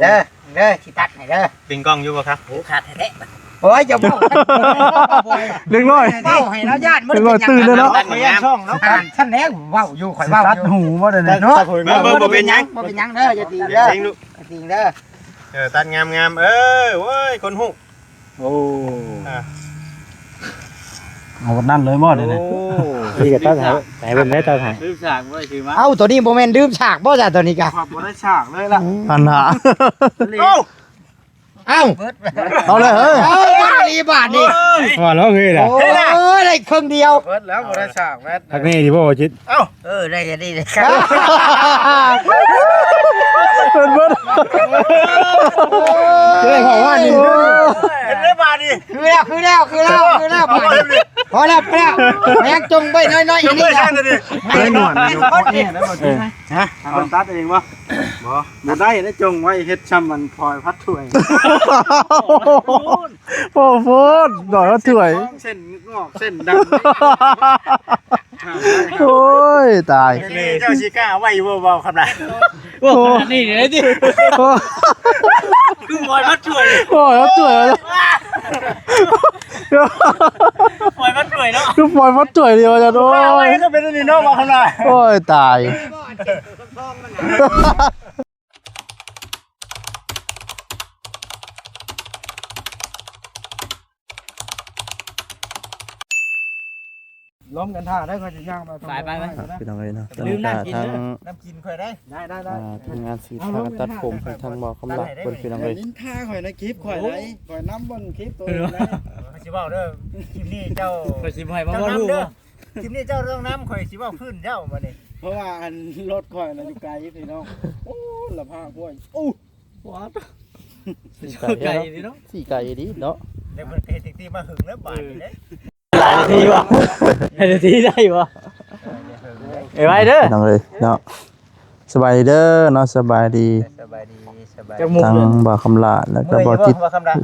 ເດີ ເດີ ຊິຕັດໃຫ້ເດີ. ປິງກ້ອງຢູ່ບໍ່ຄັບ? ໂອ້ ຂາດແທ້ໆ. ໂອ້ຍ ຢ່າເວົ້າ ເດັກນ້ອຍ ເວົ້າໃຫ້ລາວຢ້ານ. ເດັກນ້ອຍຕື່ນເດ້ເນາະ. ຕັດງາມໆ ຊ່ອງເນາະ. ອ່ານຊັ້ນແລ້ວ ເວົ້າຢູ່ ຂ້ອຍເວົ້າຢູ່ ຕັດຫູບໍ່ໄດ້ເນາະ. ເບິ່ງໆ ບໍ່ເປັນຫຍັງ ບໍ່ເປັນຫຍັງເດີ. ຢ່າຕີເດີ ຢ່າຕີເດີ. ເອີ ຕັດງາມໆ. ເອີ ໂອ້ຍ ຄົນຮູ້. ໂອ້ ອ່າ ເອົາແບບນັ້ນເລີຍບໍ່ ເດນີ້? ໂອ້ ນີ້ກໍຕັດໃຫ້ ໃຫ້ເບິ່ງໄດ້ ຕັດໃຫ້. ລືມສາກບໍ່ໄດ້ຊື້ມາ. ເອົ້າ ໂຕນີ້ບໍ່ແມ່ນລືມສາກບໍ່ຈ້ະ? ໂຕນີ້ກະ ຂ້ອຍບໍ່ໄດ້ສາກເລີຍລະ ອັນນ່າ. ເອົ້າ ເອົ້າ ເອົາເລີຍເຮີ້ຍ. ເອົາ ເບິດອີ່ບາດນີ້. ວ່າແລ້ວເຮີ້ຍລະ. ໂອ້ຍ ໄດ້ເຄິ່ງດຽວ ເບິດແລ້ວ ບໍ່ໄດ້ສາກແມ່ນ. ພັກນີ້ດີບໍ່ຈິດ? ເອົ້າ ເອີ ໄດ້ ໄດ້ ໄດ້ ເພິ່ນເບິດ ເອີຍ ເວົ້າວ່ານີ້ ເຫັນໄດ້ບາດນີ້. ຄືແລ້ວ ຄືແລ້ວ ຄືແລ້ວ ຄືແລ້ວ ພໍແລ້ວ ພໍແລ້ວ. ແມ່ງຈົ່ງໄວ້ໜ້ອຍໆ ນີ້ນະ ໄອ້ໜວດນີ້. ຮະ ເອົາຕັດເອງບໍ່? ບໍ່ ບໍ່ໄດ້ນະ ຈົ່ງໄວ້ເຮັດຊ່ຳມັນພອຍພັດຖ້ວຍ. ໂອ້ໂຫ ໜ້ອຍເທົ່າຖ້ວຍ ເສັ້ນງອກເສັ້ນດຳ. ໂອ້ຍ ຕາຍ. ເຈົ້າຊິກ້າເອົາໄວ້ຢູ່ບໍ່ ເວົ້າຄຳລະ? ໂອ້ ໂອ້ ຂະໜາດນີ້ເລີຍຕິ? ໂອ້ ຄືພອຍພັດຖ້ວຍ ໂອ້ຍ ພັດຖ້ວຍ. ພອຍພັດຖ້ວຍເນາະ ຄືພອຍພັດຖ້ວຍເດວ່າຊັ້ນ. ໂອ້ຍ ເອົາໄວ້ກໍເປັນອັນນີ້ເນາະ ເວົ້າຄຳລະ. ໂອ້ຍ ຕາຍ. ລ້ອມກັນຖ້າໄດ້ ຂ້ອຍຊິຍ່າງໄປ. ໄປ ໄປ ໄປ ພີ່ນ້ອງເອີຍເນາະ. ຕອນນີ້ກໍທາງ ນ້ຳກິນຂ້ອຍໄດ້ ໄດ້ ໄດ້ ໄດ້. ອ່າ ທີມງານສີທາກັນຕັດຜົມ ທາງບ່າວຄຳລະເພິ່ນ ພີ່ນ້ອງເອີຍ. ນິນທາຂ້ອຍໃນຄລິບຂ້ອຍໄດ້ ຂ້ອຍນຳເບິ່ງຄລິບໂຕເອງໄດ້. ຂ້ອຍຊິເວົ້າເດີ ຄລິບນີ້ເຈົ້າ ຂ້ອຍຊິບໍ່ໃຫ້ມາເວົ້າຮູ້. ຄລິບນີ້ເຈົ້າຕ້ອງນຳ ຂ້ອຍຊິເວົ້າຄືນເຈົ້າບັດນີ້. ເພາະວ່າອັນລົດຂ້ອຍນະຢູ່ໄກພີ່ນ້ອງ. ໂອ້ ລະພາກຫ້ວຍ. ໂອ້ ວ້າວ ໄກເນາະ ຊິໄກດີເນາະ. ເດ້ ເພິ່ນເຮັດຕິກຕິກມາຫຶງແລ້ວບາດນີ້ເດ້. ຫຼາຍນາທີບໍ່? ຫຼາຍນາທີໄດ້ບໍ່? ເອີຍ ໄວເດີ ນ້ອງເອີຍເນາະ. ສະບາຍດີເດີເນາະ ສະບາຍດີ ສະບາຍດີ ສະບາຍດີ. ທັງບ່າວຄຳລະ ແລ້ວກໍບ່າວຈິດ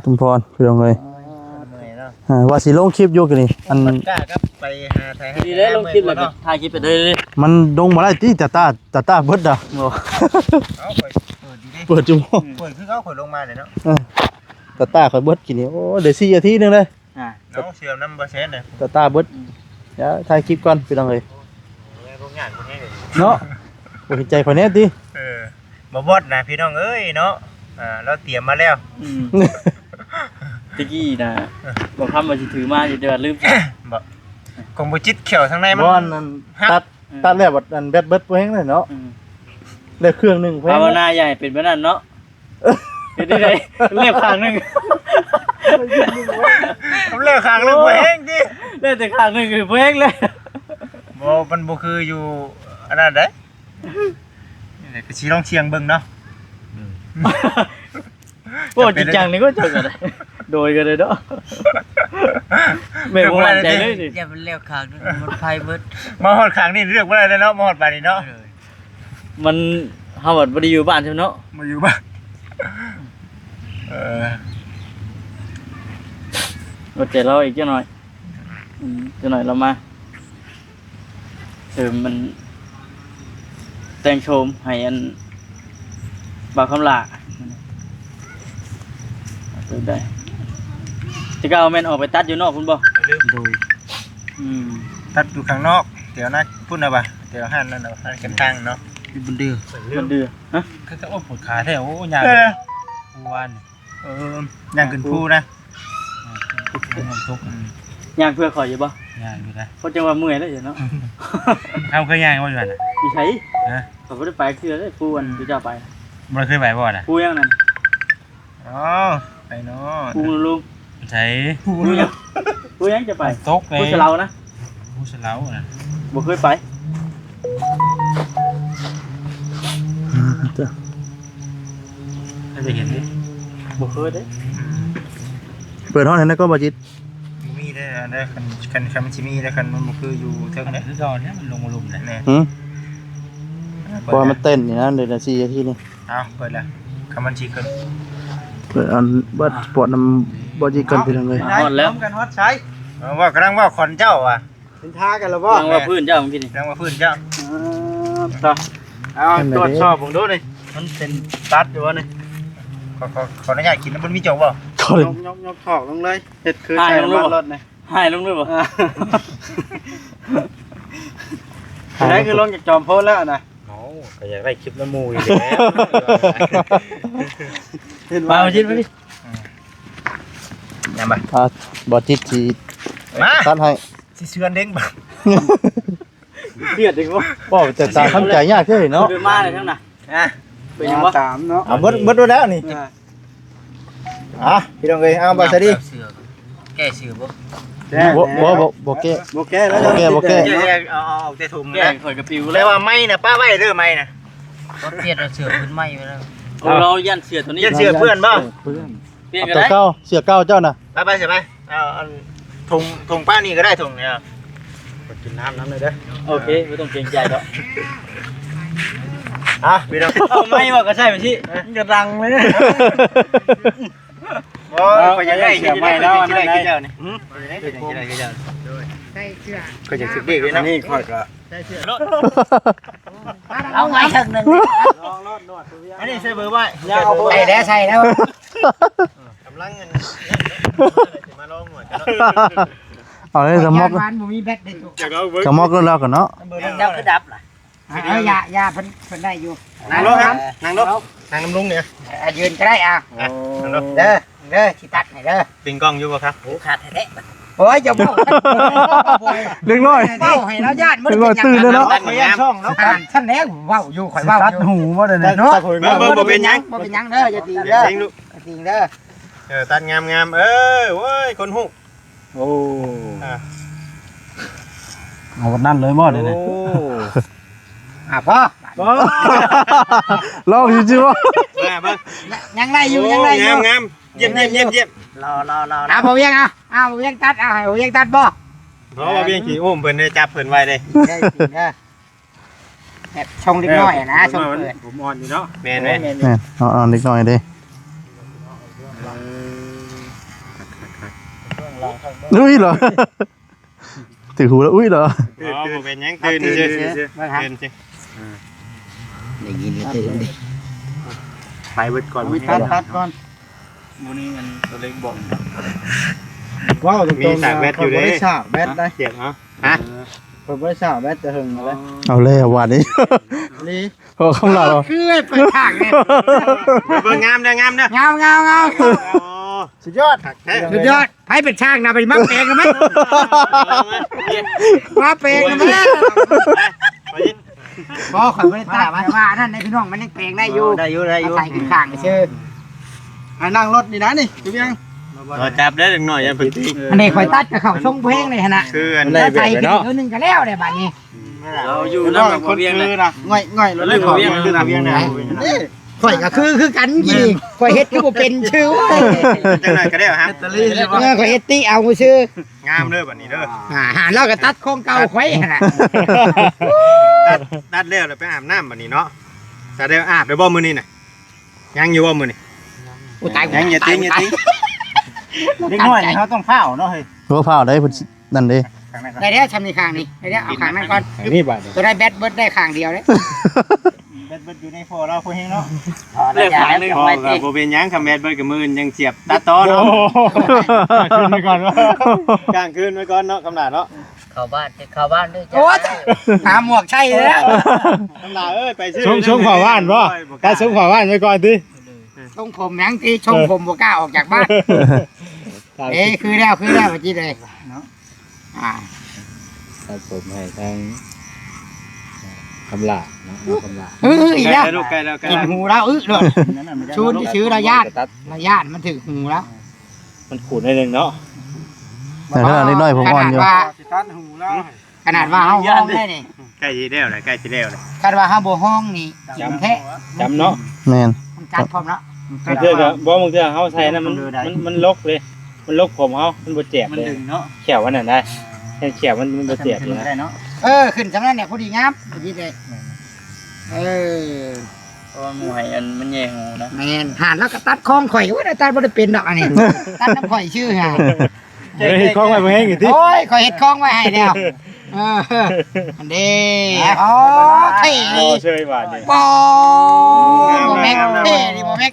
ທຸມພອນ ພີ່ນ້ອງເອີຍ. ເມື່ອຍເນາະ. ອ່າ ວ່າຊິລົງຄລິບຢູ່ ກະນີ້ ອັນ ມັນກ້າກັບໄປຫາໄທ ດີແລ້ວ ລົງຄລິບແລ້ວກໍຖ່າຍຄລິບໄປເລີຍ. ມັນລົງບໍ່ໄດ້ຕິ ຕາຕາ ຕາຕາເບິດດາ. ບໍ່ ເອົາ ເປີດຢູ່ ເປີດຢູ່ບໍ່? ເປີດຄືເກົ່າ ຂ້ອຍລົງມາເລີຍເນາະ. ເອີ ຕາຕາຂ້ອຍເບິດກີ້ນີ້. ໂອ້ ໄດ້ສີ່ນາທີໜຶ່ງເລີຍ. ອ່າ ເອົາ ເຊື່ອມນຳບໍ່ແຊນເດ້ ຕາຕາເບິດ. ດຽວຖ່າຍຄລິບກ່ອນ ພີ່ນ້ອງເອີຍ. ໂອ້ຍ ໂລງງານບໍ່ແຮງເດ້ເນາະ. ບໍ່ເຫັນໃຈຂ້ອຍແດ່ຕິ? ເອີ ບໍ່ບອດນະ ພີ່ນ້ອງເອີຍເນາະ. ອ່າ ລາວຕຽມມາແລ້ວ. ອືມ ຕະກີ້ນະ ເອີ ບໍ່ຄຳວ່າຊິຖືມາຢູ່ ແຕ່ວ່າລືມ. ບໍ່ ຂອງບໍ່ຈິດແຂ້ວທາງໃນມັນ ບໍ່ ອັນນັ້ນ ຕັດ ຕັດແລ້ວບັດ ອັນແບັດເບິດບໍ່ແຮງເລີຍເນາະ. ອືມ ແລ້ວເຄື່ອງໜຶ່ງ ພາວະນາຢ່າໃຫ້ເປັນແບບນັ້ນເນາະ. ເຮັດໄດ້ ແລ້ວຂ້າງໜຶ່ງ ແລ້ວຂ້າງໜຶ່ງບໍ່ແຮງຕິ? ແລ້ວແຕ່ຂ້າງໜຶ່ງຄືບໍ່ແຮງແລ້ວ. ບໍ່ ມັນບໍ່ຄືຢູ່ອັນນັ້ນເດ້. ນີ້ແຫຼະ ກໍຊິລອງສ່ຽງເບິ່ງເນາະ. ອືມ ໂອ້ ຈິງຈັງນີ້ກໍເຈົ້າກໍໄດ້ ໂດຍກໍໄດ້ເນາະ. ແມ່ນບໍ່ໝັ້ນໃຈເລີຍນີ້. ຢ່າມັນແລ້ວຂ້າງໜຶ່ງ ມັນໄພເບິດ. ມາຮອດຂ້າງນີ້ເລືອກບໍ່ໄດ້ແລ້ວເນາະ ມາຮອດປານນີ້ເນາະ. ເອີ ມັນ ເຮົາບັດບໍ່ໄດ້ຢູ່ບ້ານຊັ້ນເນາະ. ບໍ່ຢູ່ບ້ານ. ເອີ ອົດໃຈລາວອີກຈັກໜ້ອຍ. ອືມ ຈັກໜ້ອຍລາວມາ ເສີມມັນ ແຕ່ງໂສມໃຫ້ອັນ ບ່າວຄຳຫຼ້າ. ເອີ ໄດ້ ແຕ່ເກົ່າແມ່ນອອກໄປຕັດຢູ່ນອກພຸ້ນບໍ່? ໂດຍ. ອືມ ຕັດຢູ່ຂ້າງນອກ ແຖວນັ້ນພຸ້ນນະວ່າ ແຖວຮ້ານນັ້ນນະ ຮ້ານແຄມທາງເນາະ. ຢູ່ບົນເດືອ ບົນເດືອ. ຮະ ຄືກັບ ໂອ້ ປວດຂາແທ້. ໂອ້ ຍ່າງ ເອີ ເມື່ອວານນີ້. ເອີ ຍ່າງຂຶ້ນພູນະ. ອືມ ຍ່າງເພື່ອຂ້ອຍຢູ່ບໍ່? ຍ່າງຢູ່ນະ. ເພາະຈັ່ງວ່າເມື່ອຍແລ້ວເນາະ. ເຮົາເຄີຍຍ່າງບໍ່ຢູ່ຫັ້ນນະ? ຢູ່ໃສ? ຮະ ຂ້ອຍບໍ່ໄດ້ໄປເທື່ອເດ້. ພູອັນທີ່ເຈົ້າໄປ ບໍ່ໄດ້ເຄີຍໄປບໍ່ນະ? ພູຫຍັງນັ້ນ? ອໍ ໄປເນາະ ພູລຸງ. ໃສ? ພູຫຍັງ? ພູຫຍັງຈະໄປ? ນ້ຳຕົກເດ້ ພູສະເຫຼົານະ. ພູສະເຫຼົານະ ບໍ່ເຄີຍໄປ. ເຄີຍໄປເຫັນເດ້? ບໍ່ເຄີຍເດ້. ເປີດຮ້ອນໃຫ້ແດ່ກໍບໍ່ຈິດ. ບໍ່ມີເດ້ ອັນໃດ ຄັນ ຄັນ ຄັນມັນຊິມີເດ້ ຄັນມັນບໍ່ຄືຢູ່ເທິງເດ້. ຄືເກົ່າແຫຼະ ມັນລົງມາລຸ່ມແຫຼະ. ຫືມ ເພາະວ່າມັນເຕັ້ນນີ້ນະ ເດີນນາຊີອາທິດນີ້. ເອົາ ເປີດແລ້ວ ຄຳມັນຊິຂຶ້ນ. ເປີດອັນ ບັດສະປອດນຳບໍ່ຈິດກ່ອນ ພີ່ນ້ອງເອີຍ. ຮອດແລ້ວ ກັນຮອດໃສ? ເອີ ວ່າ ກຳລັງເວົ້າຂອນເຈົ້າວ່າ ເປັນທ່າກັນແລ້ວບໍ່? ກຳລັງວ່າພື້ນເຈົ້າ ເມື່ອກີ້ນີ້ ກຳລັງວ່າພື້ນເຈົ້າ. ເອີ ເອົາ ຕວດສອບເບິ່ງດູນີ້ ມັນເປັນຕັດຢູ່ບໍ່ນີ້? ຂໍ ຂໍ ຂໍອະນຸຍາດກິນນຳ ບໍ່ມີຈອກບໍ່? ຂໍ ຍົກ ຍົກ ຍົກຖອກລົງເລີຍ ເຮັດຄືໃສ່ນ້ຳມັນລົດນີ້ ຫາຍລົງເລີຍບໍ່? ອ່າ ໄດ້ຄືລົງຈາກຈອມໂພດແລ້ວນະ. ເອົ້າ ກໍຢາກໄດ້ຄລິບນຳໝູ່ຢູ່ແລ້ວ ເຫັນວ່າ ມາ ມາ ມາ ອ່າ ບໍ່ຈິດຊິ ມາ ຕັດໃຫ້ ຊິເຊືອນເດ້ງບໍ່? ເຊືອນເດ້ງບໍ່? ເວົ້າແຕ່ຕາມຄຳໃຈຍາກເທື່ອເນາະ ເດີນມາເລີຍທັງນັ້ນ ອ່ະ ເປັນຫຍັງບໍ່? ຕາມເນາະ ອ່ະ ເບິດ ເບິດແລ້ວນີ້ ອ່າ ອ່ະ ພີ່ນ້ອງເອີຍ ເອົາ ບ່າວສາລີ ແກ້ເສື້ອ ແກ້ເສື້ອບໍ່? ບໍ່ ບໍ່ ບໍ່ ບໍ່ແກ້ ບໍ່ແກ້ແລ້ວ ບໍ່ແກ້ ບໍ່ແກ້ ແກ້ ເອົາ ເອົາອອກແຕ່ຖົງ ແກ້ ນະ ຂ້ອຍກໍປິວແລ້ວ ແຕ່ວ່າໄມ້ນະ ປະໄວ້ເດີ ໄມ້ນະ ກໍປ່ຽນເອົາເສື້ອພື້ນໃໝ່ໄປແລ້ວ ເອົາ ເຮົາຢ້ານເສື້ອຕົວນີ້ ຢ້ານເສື້ອເສື້ອເພື່ອນບໍ່? ປ່ຽນ ເອົາ ກໍ ຕົວ ໄດ້ ເກົ່າ ເສື້ອເກົ່າເຈົ້ານະ ໄປ ໄປ ໄປ ເອົາອັນຖົງ ຖົງປ້ານີ້ກໍໄດ້ ຖົງນີ້ ໄປກິນນ້ຳນຳເດີ ໂອເຄ ບໍ່ຕ້ອງເກງໃຈດອກ ອ່ະ ພີ່ນ້ອງ ເອົາໄມ້ວ່າກໍໃສ່ໄປຊິ ມັນກໍດັງເລີຍ ໂອ້ຍ ຂ້ອຍຢາກໄດ້ ເອົາ ເສື້ອໃໝ່ແລ້ວ ອັນນັ້ນໄດ້ ເຈົ້ານີ້ ຫື ຂ້ອຍຢາກຖືກເດກເລີຍນະ ນີ້ຂ້ອຍກໍ ເອົາໄມ້ເຖິງໜຶ່ງ ລອງໂລດ ນວດ ອັນນີ້ໃສ່ເບີໄວ້ ໄດ້ແລ້ວ ໃສ່ແລ້ວ ກຳລັງອັນ ມາລອງນວດກັນເນາະ ເອົາເລີຍ ສະໝອກ ບ້ານບໍ່ມີແບັດເດ້ ສະໝອກລະລາວກັນເນາະ ເບິ່ງເຈົ້າຄືດັບລະ ເອີ ຢ່າ ຢ່າ ເພິ່ນ ເພິ່ນໄດ້ຢູ່ ນັ່ງລົງ ນັ່ງລົງ ນັ່ງນຳລຸງນີ້ ອ່າ ຢືນກໍໄດ້ ອ່າ ອ່າ ນັ່ງລົງ ເດີ ເດີ ຊິຕັດໃຫ້ເດີ ປິງກ້ອງຢູ່ບໍ່ຄັບ? ໂອ້ ຂາດແທ້ໆ ໂອ້ຍ ຢ່າເວົ້າ ເດັກນ້ອຍ ເວົ້າໃຫ້ລາວຢ້ານ ເດັກນ້ອຍຕື່ນເດ້ເນາະ ຕັດງາມ ອ່າ ຊັ້ນແລ້ວ ເວົ້າຢູ່ ຂ້ອຍເວົ້າຢູ່ ຕັດຫູບໍ່ໄດ້ເນາະ ເບິ່ງ ບໍ່ເປັນຫຍັງ ບໍ່ເປັນຫຍັງເດີ ຢ່າຕີເດີ ຢ່າຕີເດີ ເອີ ຕັດງາມໆ ເອີ ໂອ້ຍ ຄົນຮູ້ ໂອ້ ອ່າ ເອົາແບບນັ້ນເລີຍບໍ່ ເດນີ້ ໂອ້ ອ່າ ພໍ ລອງຢູ່ຈິບໍ່ ມາເບິ່ງ ຍັງໄດ້ຢູ່ ຍັງໄດ້ຢູ່ ງາມໆ ຢ້ຽມໆ ຢ້ຽມໆ ລໍໆໆ ອ່າ ບໍ່ວຽງ ອ່າ ອ່າ ບໍ່ວຽງຕັດ ອ່າ ໃຫ້ບໍ່ວຽງຕັດບໍ່ ເພາະວ່າວຽງຊິອຸ້ມເພິ່ນໄດ້ ຈັບເພິ່ນໄວ້ເດ້ ໄດ້ຈິງເດີ ແບບຊົງເດັກນ້ອຍນະ ຊົງເປີດ ຜົມອ່ອນຢູ່ເນາະ ແມ່ນໆ ແມ່ນ ອ່ອນໆ ເດັກນ້ອຍເດ້ ເອີ ອຸ້ຍ ເຫຼືອ ຖືກຫູແລ້ວ ອຸ້ຍ ເຫຼືອ ອໍ ບໍ່ເປັນຫຍັງ ຕື່ນຊື່ໆ ເບິ່ງຫາ ຕື່ນຊື່ ອ່າ ໄດ້ຍິນກໍຕື່ນເດ້ ໄປເບິດກ່ອນ ອຸ້ຍ ຕັດ ຕັດກ່ອນ ມື້ນີ້ອັນຕົວເລັກບອກ ເວົ້າຕົງໆ ມີສາກແບັດຢູ່ເດ້ ເຂົາບໍ່ໄດ້ສາກແບັດໄດ໋ ຮະ? ເອີ ເພິ່ນບໍ່ໄດ້ສາກແບັດແຕ່ເຫິງແລ້ວ ເອົາແລ້ວບາດນີ້ ນີ້ ເພາະຄຳລາວ ຄືໄປທາງນີ້ ເບິ່ງງາມເດີ ງາມເດີ ງາມໆໆ ໂອ້ ສຸດຍອດ ສຸດຍອດ ໃຜເປັນຊ່າງນະ ໄປມາແປງນຳມັນ ມາແປງນຳມັນ ບໍ່ ຂ້ອຍບໍ່ໄດ້ຕັດ ແຕ່ວ່າອັນນັ້ນນະ ພີ່ນ້ອງ ມັນຍັງແປງໄດ້ຢູ່ ອໍ ໄດ້ຢູ່ ໄດ້ຢູ່ ໃສ່ຂ້າງໆ ຊື່ ໃຫ້ນັ່ງລົດນີ້ນະນີ້ ຄືຫຍັງ ບໍ່ຈັບເດີ ເດັກນ້ອຍ ຢ່າເພິ່ນຕີ ອັນນີ້ຂ້ອຍຕັດກໍເຂົ້າຊົງເພງເລີຍຫັ້ນນະ ຄືອັນ ໃສ່ເພງໜ້ອຍໜຶ່ງກໍແລ້ວເດ້ບາດນີ້ ເອົາຢູ່ນຳບໍ່ວຽງນະ ງ່ອຍໆ ລົດບໍ່ວຽງນະ ຂ້ອຍກໍຄື ຄືກັນ ຂ້ອຍເຮັດຄືບໍ່ເປັນຊື່ ຈັກໜ້ອຍກໍແລ້ວ ເຮັດຕະລີ ເອີ ຂ້ອຍເຮັດຕິເອົາຊື່ ງາມເດີບາດນີ້ເດີ ອ່າ ຫາ ລາວກໍຕັດຂອງເກົ່າຂ້ອຍຫັ້ນນະ ຕັດ ຕັດແລ້ວ ແລ້ວໄປອາບນ້ຳບາດນີ້ເນາະ ຈະໄດ້ອາບໄດ້ບໍ່ມື້ນີ້ນະ ຍັງຢູ່ບໍ່ມື້ນີ້ ໂອ້ ຕາຍ ຍັງ ຢ່າຕີ ຕາຍ ຢ່າຕີ ຕາຍ ເດັກນ້ອຍນີ້ເຮົາຕ້ອງຟ້າວເນາະເຮີ້ຍ ບໍ່ຟ້າວໄດ້ ເພິ່ນ ນັ້ນເດ້ ໄດ້ແລ້ວ ຊ່ຳນີ້ຂ້າງນີ້ ໄດ້ແລ້ວ ເອົາຂ້າງນັ້ນກ່ອນ ນີ້ບາດນີ້ ຕົວໃດແບັດເບິດໄດ້ຂ້າງດຽວເດ້ ແບັດເບິດຢູ່ໃນພໍ່ລາວຜູ້ແຮງເນາະ ເລືອກຂ້າງໜຶ່ງ ພໍ່ກໍບໍ່ເປັນຫຍັງ ຄັນແບັດເບິດກໍມື້ອື່ນຍັງສຽບຕັດຕໍ່ເນາະ ໂອ້ ກາງຄືນໄວ້ກ່ອນ ກາງຄືນໄວ້ກ່ອນເນາະ ຄຳຫຼ້າເນາະ ເຂົ້າບ້ານ ເຂົ້າບ້ານເດີ ໂອ້ຍ ຫາໝວກໃສ່ແລ້ວ ຄຳຫຼ້າເອີຍ ໄປຊື້ ຊົງ ຊົງເຂົ້າບ້ານບໍ່ ໂອ້ຍ ບໍ່ກ້າ ຕັດຊົງເຂົ້າບ້ານໄວ້ກ່ອນຕິ ຊົງຜົມຫຍັງຕິ ຊົງຜົມບໍ່ກ້າອອກຈາກບ້ານ ເອີ ຄືແລ້ວ ຄືແລ້ວ ວ່າຈິເດ້ເນາະ ອ່າ ຕັດຜົມໃຫ້ທາງຄຳຫຼ້າເນາະ ຄຳຫຼ້າ ອື ອີກແລ້ວ ໃກ້ແລ້ວ ໃກ້ແລ້ວ ກິນຫູລາວອຶໂລດ ຊູນຊື່ລາວຢ້ານ ລາວຢ້ານມັນຖືກຫູລາວ ມັນຂູດໜ້ອຍໜຶ່ງເນາະ ແຕ່ເລັກນ້ອຍຜົມອ່ອນຢູ່ ຂະໜາດວ່າ ຂະໜາດວ່າເຮົາຮ້ອງໄດ້ນີ້ ໃກ້ຊິແລ້ວແຫຼະ ໃກ້ຊິແລ້ວແຫຼະ ຄັນວ່າເຮົາບໍ່ຮ້ອງນີ້ ຈຳແທ້ ຈຳເນາະ ແມ່ນ ມັນກັດພ້ອມເນາະ ບາງເທື່ອກໍ ບໍ່ ບາງເທື່ອເຮົາໃສ່ນັ້ນມັນ ມັນ ມັນຫຼົກເດ້ ມັນຫຼົກຜົມເຮົາ ມັນບໍ່ແຈບເດ້ ມັນດຶງເນາະ ແຂ້ວມັນນັ້ນໄດ໋ ແຂ້ວມັນ ມັນບໍ່ແຈບເດ້ ເອີ ຂຶ້ນຊ່ຳນັ້ນແຫຼະ ພໍດີງາມ ພໍດີເລີຍ ເອີ ເພາະວ່າໝູ່ໃຫ້ອັນມັນແຍ່ຫູນະ ແມ່ນ ຫານແລ້ວກໍຕັດຂອງຂ້ອຍ ໂອ້ຍ ຕັດບໍ່ໄດ້ເປັນດອກອັນນີ້ ຕັດນຳຂ້ອຍຊື່ຫາ ເຮັດຂອງໄວ້ບໍ່ແຮງຢູ່ຕິ ໂອ້ຍ ຂ້ອຍເຮັດຂອງໄວ້ໃຫ້ແລ້ວ ເອີ ອັນເດ້ ໂອ້ ເທ່ ໂອ້ ເຊີຍບາດນີ້ ບໍ່ ບໍ່ແມັກ ເທ່ນີ້ບໍ່ແມັກ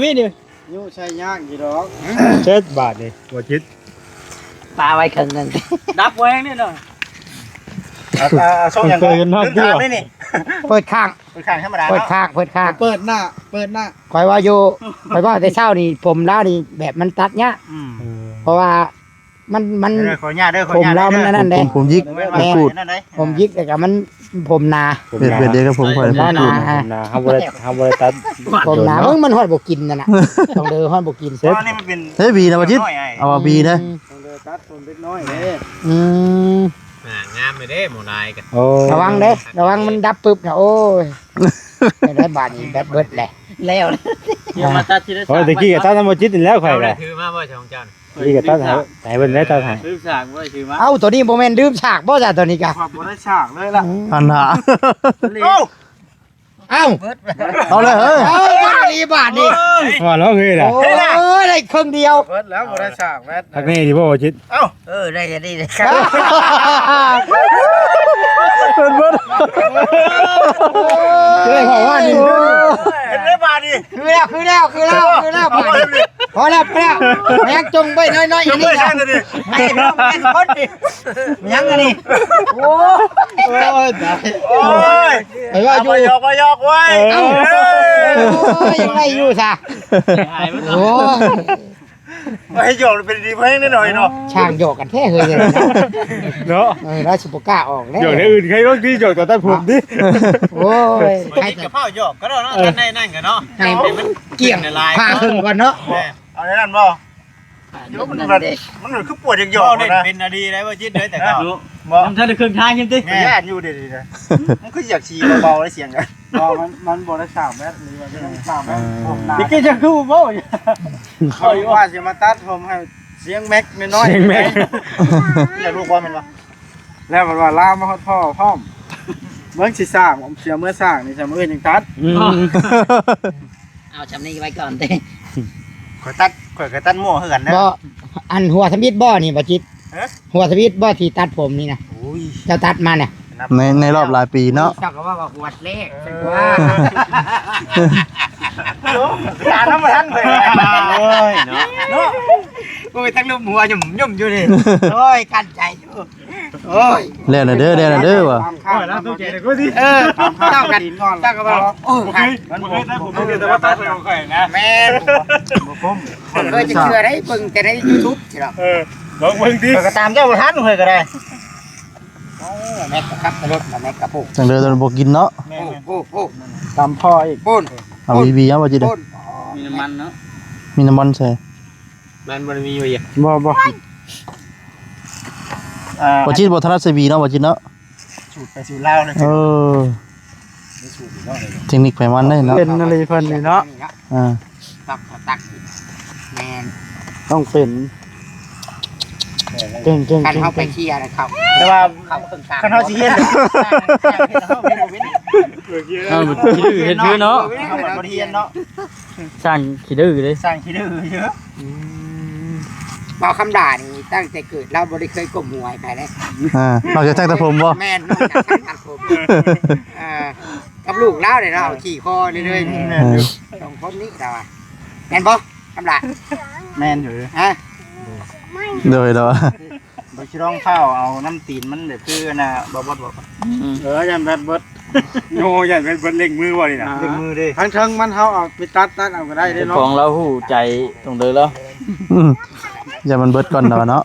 ມີນີ້ ຢູ່ໃສ່ຍາກຢູ່ດອກ ເຈັດບາດນີ້ ບໍ່ຈິດ ປາໄວ້ເຄິ່ງໜຶ່ງ ດັບໄວ້ແຮງນີ້ເນາະ ເອົາ ເອົາ ເອົາຊ່ອງຫຍັງ ເປີດນອກດີກວ່າ ເປີດຂ້າງ ເປີດຂ້າງທຳມະດາ ເປີດຂ້າງ ເປີດຂ້າງ ເປີດໜ້າ ເປີດໜ້າ ຂ້ອຍວ່າຢູ່ ຂ້ອຍວ່າແຕ່ເຊົ້ານີ້ ຜົມລາວນີ້ແບບມັນຕັດຍາກ ອືມ ເອີ ເພາະວ່າ ມັນ ມັນ ເດີ ຂໍອະນຸຍາດເດີ ຂໍອະນຸຍາດເດີ ຜົມລາວມັນອັນນັ້ນເດ້ ຜົມ ຜົມຫຍິກ ແມ່ນ ຂູດ ນັ້ນເດ້ ຜົມຫຍິກ ແລ້ວກໍມັນ ຜົມໜາ ປ່ຽນ ປ່ຽນເດກັບຜົມຂ້ອຍ ຜົມລາວໜາ ຜົມໜາ ເຮົາບໍ່ໄດ້ ເຮົາບໍ່ໄດ້ຕັດ ຜົມໜາ ເອີ ມັນຮອດບໍ່ກິນນັ້ນນະ ຕ້ອງເດີຮອດບໍ່ກິນ ເຮັດ ອັນນີ້ມັນເປັນ ເຮັດຫວີນະ ບໍ່ຈິດ ເອົາຫວີນະ ອືມ ຕ້ອງເດີຕັດຜົມເດັກນ້ອຍເດ້ ອືມ ອ່າ ງາມເດ້ ໝໍລາຍກໍ ໂອ້ ລະວັງເດ້ ລະວັງມັນດັບປຶບນະ ໂອ້ຍ ໄດ້ບາດນີ້ແບັດເບິດແຫຼະ ແລ້ວ ເອີ ຕະກີ້ກໍຕັດນຳບໍ່ຈິດນີ້ແລ້ວ ຂ້ອຍກໍ ຖືມາບໍ່ ຂອງເຈົ້າ ນີ້ກໍຕັດໃຫ້ ໃຫ້ເພິ່ນໄດ້ຕັດໃຫ້ ລືມສາກບໍ່ໄດ້ຖືມາ ເອົ້າ ໂຕນີ້ບໍ່ແມ່ນລືມສາກບໍ່ຊະ ໂຕນີ້ກະ ຂ້ອຍບໍ່ໄດ້ສາກເລີຍລະ ອັນນ່າ ເອົ້າ ເອົ້າ ເອົາເລີຍເຮີ້ຍ ເອົາ ເບິດອີ່ຫຼີບາດນີ້ ໂອ້ຍ ວ່າແລ້ວເຮີ້ຍລະ ໂອ້ຍ ໄດ້ເຄິ່ງດຽວ ເບິດແລ້ວ ບໍ່ໄດ້ສາກແມັດ ທັກແນ່ດີບໍ່ ບໍ່ຈິດ ເອົ້າ ເອີ ໄດ້ກໍດີເດ້ ເພິ່ນເບິດ ເຮີ້ຍ ເພາະວ່ານີ້ ເຫັນໄດ້ບາດນີ້ ຄືແລ້ວ ຄືແລ້ວ ຄືແລ້ວ ຄືແລ້ວບາດນີ້ ພໍແລ້ວ ພໍແລ້ວ ແມ່ງຈົ່ງໄວ້ໜ້ອຍໆ ອັນນີ້ນະ ໃຫ້ເຮົາແມ່ນຄົນນີ້ ຍັງອັນນີ້ ໂອ້ຍ ໂອ້ຍ ຕາຍ ໂອ້ຍ ໄປວ່າຢູ່ ບໍ່ຢອກ ບໍ່ຢອກເວີຍ ເອີ ເອົ້າ ໂອ້ຍ ຍັງໄດ້ຢູ່ຊະ ໂອ້ຍ ໃຫ້ຢອກເປັນດີແພງແນ່ນອນເນາະ ຊ່າງຢອກກັນແທ້ເຮີ້ຍ ເນາະ ເອີ ລາວຊິບໍ່ກ້າອອກແລ້ວ ຢອກແນວອື່ນໃຄ ບາງທີຢອກຕອນຕັດຜົມຕິ ໂອ້ຍ ໃຄ ກະເພົາຢອກກໍໄດ້ເນາະ ເອີ ທັນໄດ້ນັ້ນກໍເນາະ ໃຫ້ມັນກ້ຽງ ຜ່າເຄິ່ງກ່ອນເນາະ ເອົາແນວນັ້ນບໍ່? ມັນ ມັນຄືປວດຢາກຢອກເນາະ ເປັນອະດີໄດ້ບໍ່ຈິດເດ້ ແຕ່ເກົ່າບໍ່ ມັນທັນໄດ້ເຄິ່ງທາງຍັງຕິ ແມ່ນ ຢ້ານຢູ່ເດ ມັນຄືຢາກຊິເບົາໆໄດ້ສຽງ ບໍ່ ມັນ ມັນບໍ່ໄດ້ສາກແມັດ ມັນບໍ່ໄດ້ສາກແມັດ ເອີ ຜົມໜາ ຕະກີ້ຈັກຄືເວົ້າຢູ່ ຂ້ອຍວ່າຊິມາຕັດຜົມໃຫ້ສຽງແມັດນ້ອຍໆ ສຽງແມັດ ຢາກຮູ້ບໍ່ແມ່ນບໍ່ ແລ້ວມັນວ່າລາມມາຮອດພໍ່ພ້ອມ ເບິ່ງຊິສ້າງ ເສຍເມືອສ້າງນີ້ ຊຳອື່ນຍັງຕັດ ອືມ ເອົາຊ່ຳນີ້ໄວ້ກ່ອນເດ້ ຂ້ອຍຕັດ ຂ້ອຍກໍຕັດໝໍ້ຄືກັນເດີ ບໍ່ ອັນຫົວທຳອິດບໍ່ນີ້ ບໍ່ຈິດ ຮະ ຫົວທຳອິດບໍ່ທີ່ຕັດຜົມນີ້ນະ ໂອ້ຍ ເຈົ້າຕັດມານະ ໃນ ໃນລອບຫຼາຍປີເນາະ ເຈົ້າກໍວ່າ ວ່າຫົວແລກ ເອີ ວ່າ ຕາມນຳບໍ່ທັນເລີຍ ໂອ້ຍເນາະ ເນາະ ໂອ້ຍ ທັງລົມຫົວຫຍຸ່ມໆຢູ່ນີ້ ໂອ້ຍ ກັ້ນໃຈຢູ່ ໂອ້ຍ ແລ້ວນະເດີ ແລ້ວນະເດີວ່າ ໂອ້ຍ ລາວຕົກໃຈເດ້ ເອີ ເຈົ້າກັນ ເຈົ້າກໍວ່າ ໂອ້ຍ ມັນບໍ່ເຄີຍ ບໍ່ເຄີຍ ແຕ່ວ່າຕັດໃສ່ຂອງຂ້ອຍນະ ແມ່ນ ບໍ່ຄົມ ຂ້ອຍຈະເຊື່ອໄດ້ ເບິ່ງແຕ່ໃນຢູທູບຊິດອກ ເອີ ລອງເບິ່ງຕິ ຂ້ອຍກໍຕາມເຈົ້າບໍ່ທັນ ຂ້ອຍກໍໄດ້ ໂອ້ ແມັກກໍຂັບແຕ່ລົດນະ ແມັກກໍພຸ້ນ ຈັ່ງເດີ ບໍ່ກິນເນາະ ແມ່ນ ໂອ້ ໂອ້ ຕຳພໍ່ອີກ ພຸ້ນ ເອົາບີໆ ເອົາບໍ່ຈິດ ມີນ້ຳມັນເນາະ ມີນ້ຳມັນໃສ່ ມັນບໍ່ໄດ້ມີຢູ່ ບໍ່ ບໍ່ ບໍ່ຈິດບໍ່ຖະໜັດໃສ່ບີເນາະ ບໍ່ຈິດເນາະ ສູດໄປສູດລາວເລີຍ ເອີ ມີສູດຢູ່ເນາະ ເຕັກນິກໃຜມັນເດ້ເນາະ ເປັນອີ່ຫຼີເພິ່ນນີ້ເນາະ ອ່າ ຕັກ ຕັກ ແມ່ນ ຕ້ອງເປັນ ເກັ່ງໆ ຄັນເຮົາໄປເຄຍນະເຂົາ ແຕ່ວ່າຄັນເຮົາຊິຮຽນ ເຮົາບໍ່ໄດ້ຮຽນເນາະ ເຮົາບໍ່ໄດ້ຮຽນເນາະ ຊ່າງຂີ້ດື້ເດ້ ຊ່າງຂີ້ດື້ຢູ່ ອືມ ບ່າວຄຳຫຼ້ານີ້ຕັ້ງແຕ່ເກີດລາວບໍ່ໄດ້ເຄີຍກົ້ມຫົວໃຫ້ໃຜເດ້ ອ່າ ນອກຈາກຊ່າງຕັດຜົມບໍ່ ແມ່ນ ນອກຈາກຊ່າງຕັດຜົມ ອ່າ ກັບລູກລາວເດ້ລາວຂີ່ຄໍເລື້ອຍໆນີ້ ແມ່ນຢູ່ ສອງຄົນນີ້ລາວວ່າ ແມ່ນບໍ່ຄຳຫຼ້າ ແມ່ນຢູ່ ຮະ ໂດຍ ໂດຍ ບໍ່ຊິລອງເຝົ້າເອົານ້ຳຕີນມັນແບບຄືອັນນ່າ ບໍ່ ບໍ່ ບໍ່ ອືມ ເອີ ຢ້ານແບັດເບິດ ໂອ້ ຢ້ານແບັດເບິດ ເລັ່ງມືບໍ່ນີ້ນະ ອ່າ ເລັ່ງມືເດ້ ທາງເທິງມັນເຮົາເອົາໄປຕັດ ຕັດເອົາກໍໄດ້ເດ້ເນາະ ຂອງລາວຮູ້ໃຈຕົງເດີລາວ ອືມ ຢ້ານມັນເບິດກ່ອນເນາະ ເນາະ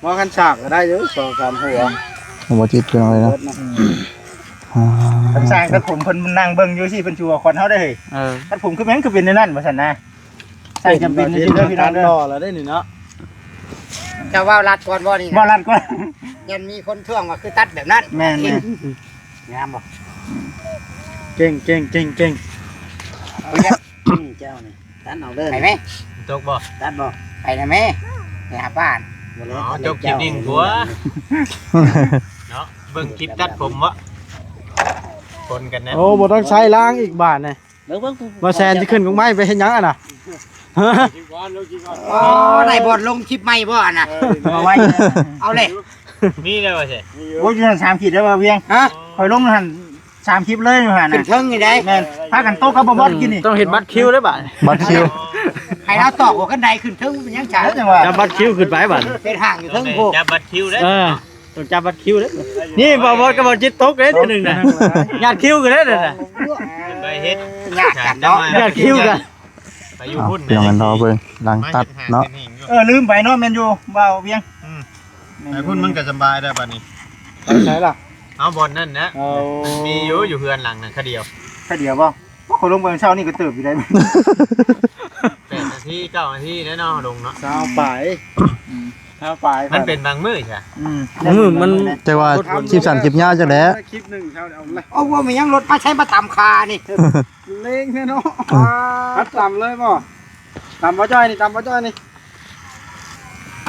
ບໍ່ ຄັນສາກກໍໄດ້ຢູ່ ສອງສາມຫົວ ບໍ່ຕິດເປັນຫຍັງເລີຍເນາະ ເບິດນະ ອ່າ ຄັນຊ່າງຕັດຜົມເພິ່ນນັ່ງເບິ່ງຢູ່ຊີ້ ເພິ່ນຊິວ່າຂວັນເຮົາໄດ້ເຮີ້ຍ ເອີ ຕັດຜົມຄືແມ່ນ ຄືເປັນແນວນັ້ນວ່າຊັ້ນນະ ຊ່າງຈຳເປັນ ເປັນ ເປັນ ເປັນ ເປັນ ເປັນ ຫຼໍ່ແລ້ວເດ້ນີ້ເນາະ ເຈົ້າເວົ້າລັດກ່ອນບໍ່ນີ້ນະ ເວົ້າລັດກ່ອນ ຢ້ານມີຄົນທ້ວງວ່າຄືຕັດແບບນັ້ນ ແມ່ນໆ ງາມບໍ່ ເກັ່ງໆໆໆ ເອົາເນາະ ນີ້ເຈົ້າ ຕັດເອົາເດີ ໄປໄໝ? ຕົກບໍ່? ຕັດບໍ່? ໄປນະແມ່ ໄປຫາປ້າ. ບໍ່ແລ້ວ ເອົາ ຈົບຄລິບນີ້ກວ່າເນາະ. ເບິ່ງຄລິບຕັດຜົມບໍ່? ຄົນກັນແນ່. ໂອ້ ບໍ່ຕ້ອງໃຊ້ລ້າງອີກບາດນີ້. ເບິ່ງ ເບິ່ງ ບໍ່ແຊນຊິຂຶ້ນກົກໄມ້ໄປເຮັດຫຍັງຫັ້ນນະ? ຮະ? ອໍ ໄດ້ບ່ອນລົງຄລິບໃໝ່ບໍ່ຫັ້ນນະ? ເອີ ເອົາໄວ້ ເອົາແຫຼະ ມີແລ້ວວ່າຊິ. ໂອ້ຍ ຢູ່ຫັ້ນສາມຂີດແລ້ວວ່າວຽງ. ຮະ? ຂ້ອຍລົງຫັ້ນສາມຄລິບເລີຍຢູ່ຫັ້ນນະ. ຂຶ້ນເທິງນີ້ໄດ໋. ແມ່ນ ພາກັນຕົກກັບບໍ່ບອດກິນນີ້. ຕ້ອງເຮັດບັດຄິວເດ້ບາດ. ບັດຄິວ ໃຫ້ລາວຕອກຫົວຄັນໄດຂຶ້ນເທິງເປັນຫຍັງສາ. ຈັ່ງວ່າ ຈັບບັດຄິວຂຶ້ນໄປບາດ. ເຮັດຫ້າງຢູ່ເທິງພຸ້ນ ຈັບບັດຄິວເດ້. ເອີ ຕ້ອງຈັບບັດຄິວເດ້. ນີ້ບ່າວບອດກັບບ່າວຈິດຕົກເດ້ ຕົກເທື່ອໜຶ່ງນະ. ຍາດຄິວກັນເດ້ນັ້ນນະ. ໄປເຮັດຍາດກັນເນາະ ຍາດຄິວກັນ. ໄປຢູ່ພຸ້ນ ເອົາ ພີ່ນ້ອງກັນ ລໍເບິ່ງຫຼັງຕັດເນາະ. ເອີ ລືມໄປເນາະ ແມ່ນຢູ່ບ່າວວຽງ. ອືມ ໄປພຸ້ນມັນກໍສະບາຍແລ້ວບາດນີ້. ໄປໃສລະ? ເອົາ ບ່ອນນັ້ນນະ. ໂອ້ ມັນມີຢູ່ ຢູ່ເຮືອນຫຼັງນັ້ນ ຄາດຽວ. ຄາດຽວບໍ່? ໂອ້ ຂ້ອຍລົງໄປເຊົ້ານີ້ກໍເຕີບຢູ່ໄດ໋. ແປດນາທີ ເກົ້ານາທີແລ້ວເນາະ ລົງເນາະ. ຊາວປາຍ ອືມ ຊາວປາຍ. ມັນເປັນບາງມື້ຊະ. ອືມ ບາງມື້ມັນ ແຕ່ວ່າຄລິບສັ້ນຄລິບຍາວຈັ່ງໃດ. ຄລິບໜຶ່ງເຮົາເອົາເລີຍ. ເອົາ ບໍ່ມີຫຍັງ ລົດມາໃຊ້ມາຕຳຄານີ້. ເລັ່ງແທ້ເນາະ. ອ່າ ຕັດຕຳເລີຍບໍ່? ຕຳບໍ່ຈ້ອຍນີ້ ຕຳບໍ່ຈ້ອຍນີ້.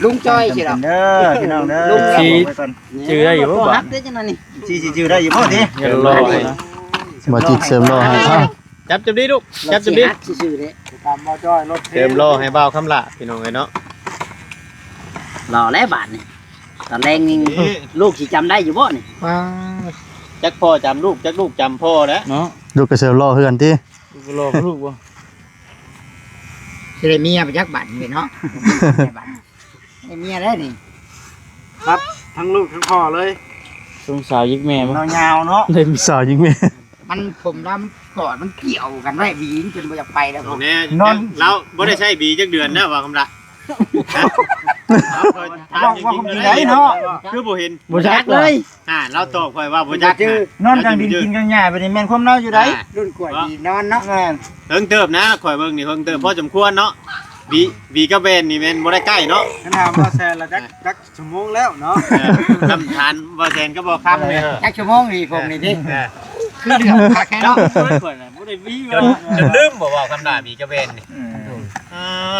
ລຸງຈ້ອຍຊິດອກເດີ ພີ່ນ້ອງເດີ. ລຸງຊິຈື່ໄດ້ຢູ່ບໍ່ບາດນີ້? ຊິ ຊິຈື່ໄດ້ຢູ່ບໍ່ຕິ? ເຊີມລໍ ບ່າວຈິດເຊີມລໍໃຫ້. ເອົ້າ ຈັບ ຈັບດີລູກ ຈັບ ຈັບດີ. ຊິຊື້ເດ້ ຕາມບ່າວຈ້ອຍລົດເທ ເສີມລໍໃຫ້ບ່າວຄຳຫຼ້າ ພີ່ນ້ອງເອີຍເນາະ. ລໍແລ້ວບາດນີ້ ຕອນແລງນີ້ ນີ້ ລູກຊິຈຳໄດ້ຢູ່ບໍ່ນີ້? ປ້າ ຈັກພໍ່ຈຳລູກ ຈັກລູກຈຳພໍ່ແຫຼະເນາະ. ລູກກໍເສີມລໍເຮືອນຕິ? ລູກກໍລໍລູກບໍ່? ຊິໄດ້ເມຍໄປຈັກບາດນີ້ເນາະ. ໄດ້ເມຍແລ້ວນີ້ ຕັດທັງລູກທັງພໍ່ເລີຍ. ສົງສານຍິກແມ່ບໍ່? ຍາວໆເນາະ. ເລັມສາວຍິກແມ່. ມັນ ຜົມລຳກອດມັນກ່ຽວກັນໄວ້ ຫວີມັນຈົນບໍ່ຢາກໄປແລ້ວ. ນອນ ລາວບໍ່ໄດ້ໃຊ້ຫວີຈັກເດືອນແລ້ວວ່າຄຳລະ. ເວົ້າຄວາມຈິງໄດ໋ເນາະ. ຄືບໍ່ເຫັນ ບໍ່ຈັກເລີຍ. ອ່າ ລາວຕອບຂ້ອຍວ່າບໍ່ຈັກ. ນອນກາງດິນກິນກາງຫຍ້າ ບາດນີ້ແມ່ນຄວາມລາວຢູ່ໃດ໋. ລຸ້ນກວດດີນອນເນາະ. ແມ່ນ ເຖິງເຕີບນະ ຂ້ອຍເບິ່ງນີ້ເຖິງເຕີບພໍສົມຄວນເນາະ. ຫວີ ຫວີກັບແວ່ນນີ້ແມ່ນບໍ່ໄດ້ໃກ້ເນາະ. ຄັນຖາມວ່າແຊນລະຈັກ ຈັກຊົ່ວໂມງແລ້ວເນາະ. ເອີ ຄຳຖາມບໍ່ແຊນກັບບໍ່ຄຳນີ້ ຈັກຊົ່ວໂມງນີ້ ຜົມນີ້ຕິ. ເອີ ຄືເລື່ອງຄັກແທ້ເນາະ. ຂ້ອຍນະບໍ່ໄດ້ຫວີ ຈົນ ຈົນລືມບໍ່ເວົ້າຄຳດ່າຫວີກັບແວ່ນນີ້. ອື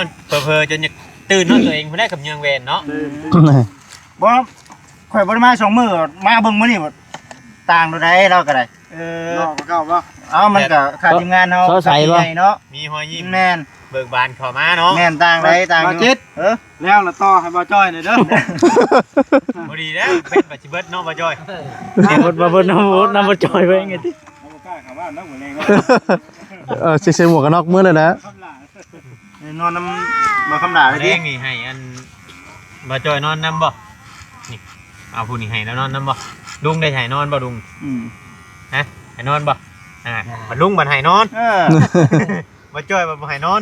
ມ ເຜີໆຈົນຢາກຕື່ນເນາະ ຕົວເອງຜູ້ໃດກັບເຍືອງແວ່ນເນາະ. ບໍ່ ຂ້ອຍບໍ່ໄດ້ມາສອງມື້ ມາເບິ່ງມື້ນີ້ ຕ່າງໂດໃດລາວກໍໄດ້. ເອີ ຫຼໍ່ກວ່າເກົ່າບໍ່? ເອົ້າ ມັນກໍຂາດທີມງານເຮົາ ໃສບໍ່ເນາະ. ມີຮອຍຍິ້ມ ແມ່ນ ເບີກບານເຂົ້າມາເນາະ. ແມ່ນ ຕ່າງໃດຕ່າງຢູ່. ເອີ ແລ້ວລະຕໍ່ໃຫ້ບ່າວຈ້ອຍແດ່ເດີ. ບໍ່ດີແລ້ວ ເປັນປະຊິເບິດເນາະບ່າວຈ້ອຍ. ເບິດ ມາເບິດນຳ ນຳບ່າວຈ້ອຍໄວ້ໄງຕິ. ເອີ ຊິໃສ່ໝວກກັນນັອກມື້ເລີຍແຫຼະ. ນອນນຳບ່າວຄຳຫຼ້າເລີຍຕິ. ແລງນີ້ໃຫ້ອັນບ່າວຈ້ອຍນອນນຳບໍ່? ນີ້ ເອົາຜູ້ນີ້ໃຫ້ລາວນອນນຳບໍ່? ລຸງໄດ້ໃຫ້ນອນບໍ່ລຸງ? ອືມ ຮະ ໃຫ້ນອນບໍ່? ອ່າ ອ່າ ບັດລຸງບັດໃຫ້ນອນ. ເອີ ບ່າວຈ້ອຍບັດບໍ່ໃຫ້ນອນ.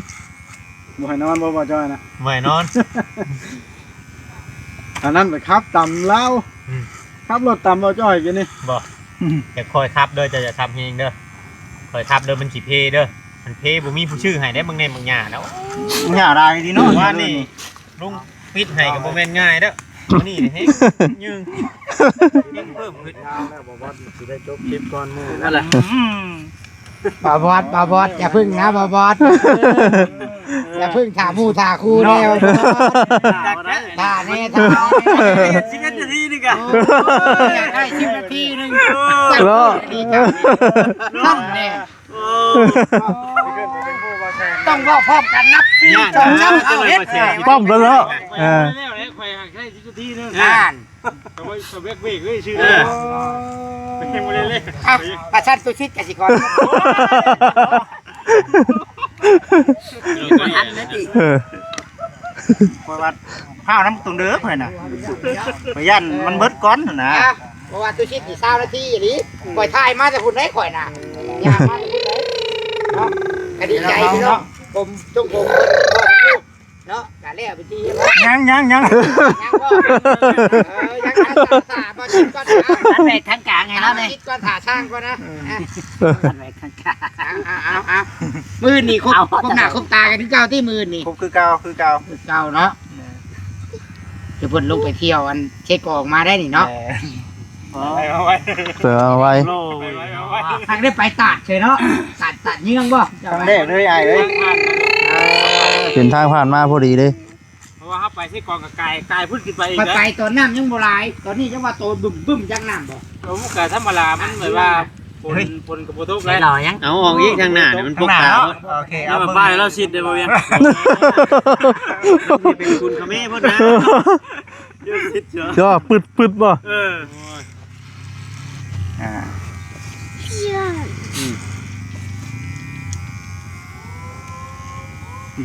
ບໍ່ໃຫ້ນອນບໍ່ ບ່າວຈ້ອຍນະ? ບໍ່ໃຫ້ນອນ. ອັນນັ້ນໄປຂັບຕຳລາວ. ອືມ ຂັບລົດຕຳບ່າວຈ້ອຍກິນນີ້. ບໍ່ ອືມ ແຕ່ຂ້ອຍຂັບເດີ ເຈົ້າຢ່າຂັບແຮງເດີ. ຂ້ອຍຂັບເດີ ມັນຊິເພເດີ. ມັນເພບໍ່ມີຜູ້ຊື້ໃຫ້ເດ້. ເບິ່ງແດ່ບັກຫຍ້ານະ ຫຍ້າຫຼາຍດີເນາະ. ວານນີ້ລຸງປິດໃຫ້ກໍບໍ່ແມ່ນງ່າຍເດີ. ມື້ນີ້ແຮງຍືງ ຍັງເພີ່ມຂຶ້ນ. ແລ້ວບໍ່ບອດຊິໄດ້ຈົບຄລິບກ່ອນໝູ່ນັ້ນແຫຼະ. ອືມ ບ່າວບອດ ບ່າວບອດ ຢ່າເພິ່ງນະ ບ່າວບອດ. ຢ່າເພິ່ງຖ້າໝູ່ຖ້າຄູ່ແນ່ ບ່າວບອດ. ຖ້າແນ່ ຖ້າແນ່ ສິບເອັດນາທີໜຶ່ງກະ. ໂອ້ຍ ຢາກໄດ້ສິບນາທີໜຶ່ງ. ເນາະ ນັ້ນແນ່. ໂອ້ ຕ້ອງເວົ້າພ້ອມກັນ ນັບໜຶ່ງ ສອງ ສາມ ເອົາ ເຮັດ. ປ້ອມແລ້ວເນາະ. ເອີ ຂ້ອຍຫາກໃຊ້ສິບນາທີໜຶ່ງ. ນັ້ນ ເອີ ເບຣກເລີຍຊື່ເດີ. ເອີ ຍັງບໍ່ໄດ້ເລີຍ. ເອົາ ປະຊານຕຸຊິດກະສິກອນ ບໍ່ທັນເລີຍຕິ. ເອີ ຂ້ອຍວ່າພ້າວນຳຕົງເດີຂ້ອຍນະ ຂ້ອຍຢ້ານມັນເບິດກ່ອນນະ. ອ່ະ ເພາະວ່າຕຸຊິດນີ້ຊາວນາທີອີ່ຫຼີ. ອືມ ຂ້ອຍຖ່າຍມາແຕ່ພຸ້ນໄດ໋ຂ້ອຍນະ ຍ່າງມາແຕ່ພຸ້ນໄດ໋ເນາະ. ກະດີໃຈພີ່ນ້ອງ ຜົມ ຊົງຜົມເນາະ ກະແລ້ວເປັນທີ່ຮຽບຮ້ອຍ. ຍັງ ຍັງ ຍັງ ຍັງບໍ່? ເອີ ຍັງ ຖ້າ ຖ້າ ຖ້າ ບໍ່ຈິດກ່ອນ ຕັດແບກທາງກາງໃຫ້ລາວແດ່. ຕັດແບກທາງກາງໃຫ້ລາວແດ່. ອືມ ຕັດແບກທາງກາງ. ເອົາ ເອົາ ເອົາ ເອົາ ມື້ນີ້ຄົບ ຄົບໜ້າຄົບຕາກັນຄືເກົ່າຕິ ມື້ນີ້? ຄົບຄືເກົ່າ ຄືເກົ່າ ຄືເກົ່າເນາະ. ຄືເພິ່ນລົງໄປທ່ຽວອັນເຊກອງມາໄດ້ນີ້ເນາະ. ເອີ ເອົາໄວ້ ເອົາໄວ້ ຫາກໄດ້ໄປຕາດເຊີຍເນາະ. ຕາດ ຕາດເຍືອງບໍ່? ຄັ້ງແລກເລີຍອ້າຍເອີຍ. ເສັ້ນທາງຜ່ານມາພໍດີເດ້ ເພາະວ່າເຮົາໄປໃສ່ກອງກະກາຍ ກາຍພຸ້ນຂຶ້ນໄປອີກ ໄປ ໄປຕອນນ້ຳຍັງບໍ່ຫຼາຍ ຕອນນີ້ຈັກວ່າໂຕບຶ້ມໆຈັກນ້ຳບໍ່ ເອີ ມັນກະທຳມະດາ ມັນແບບວ່າຝົນ ເຮີ້ຍ ຝົນກະບໍ່ຕົກແລ້ວ ເອົາອອກອີກທາງໜ້ານີ້ ມັນປົກກາ ໂອເຄ ເອົາ ເອົາ ເບິ່ງ ປ້າຍລາວຊິດໄດ້ບໍ່ວຽງ ມັນຊິເປັນຝຸ່ນຂະເມພຸ້ນນະ ເຈົ້າຊິດເຈົ້າ ເຈົ້າປຶດໆບໍ່ ເອີ ອ່າ ອືມ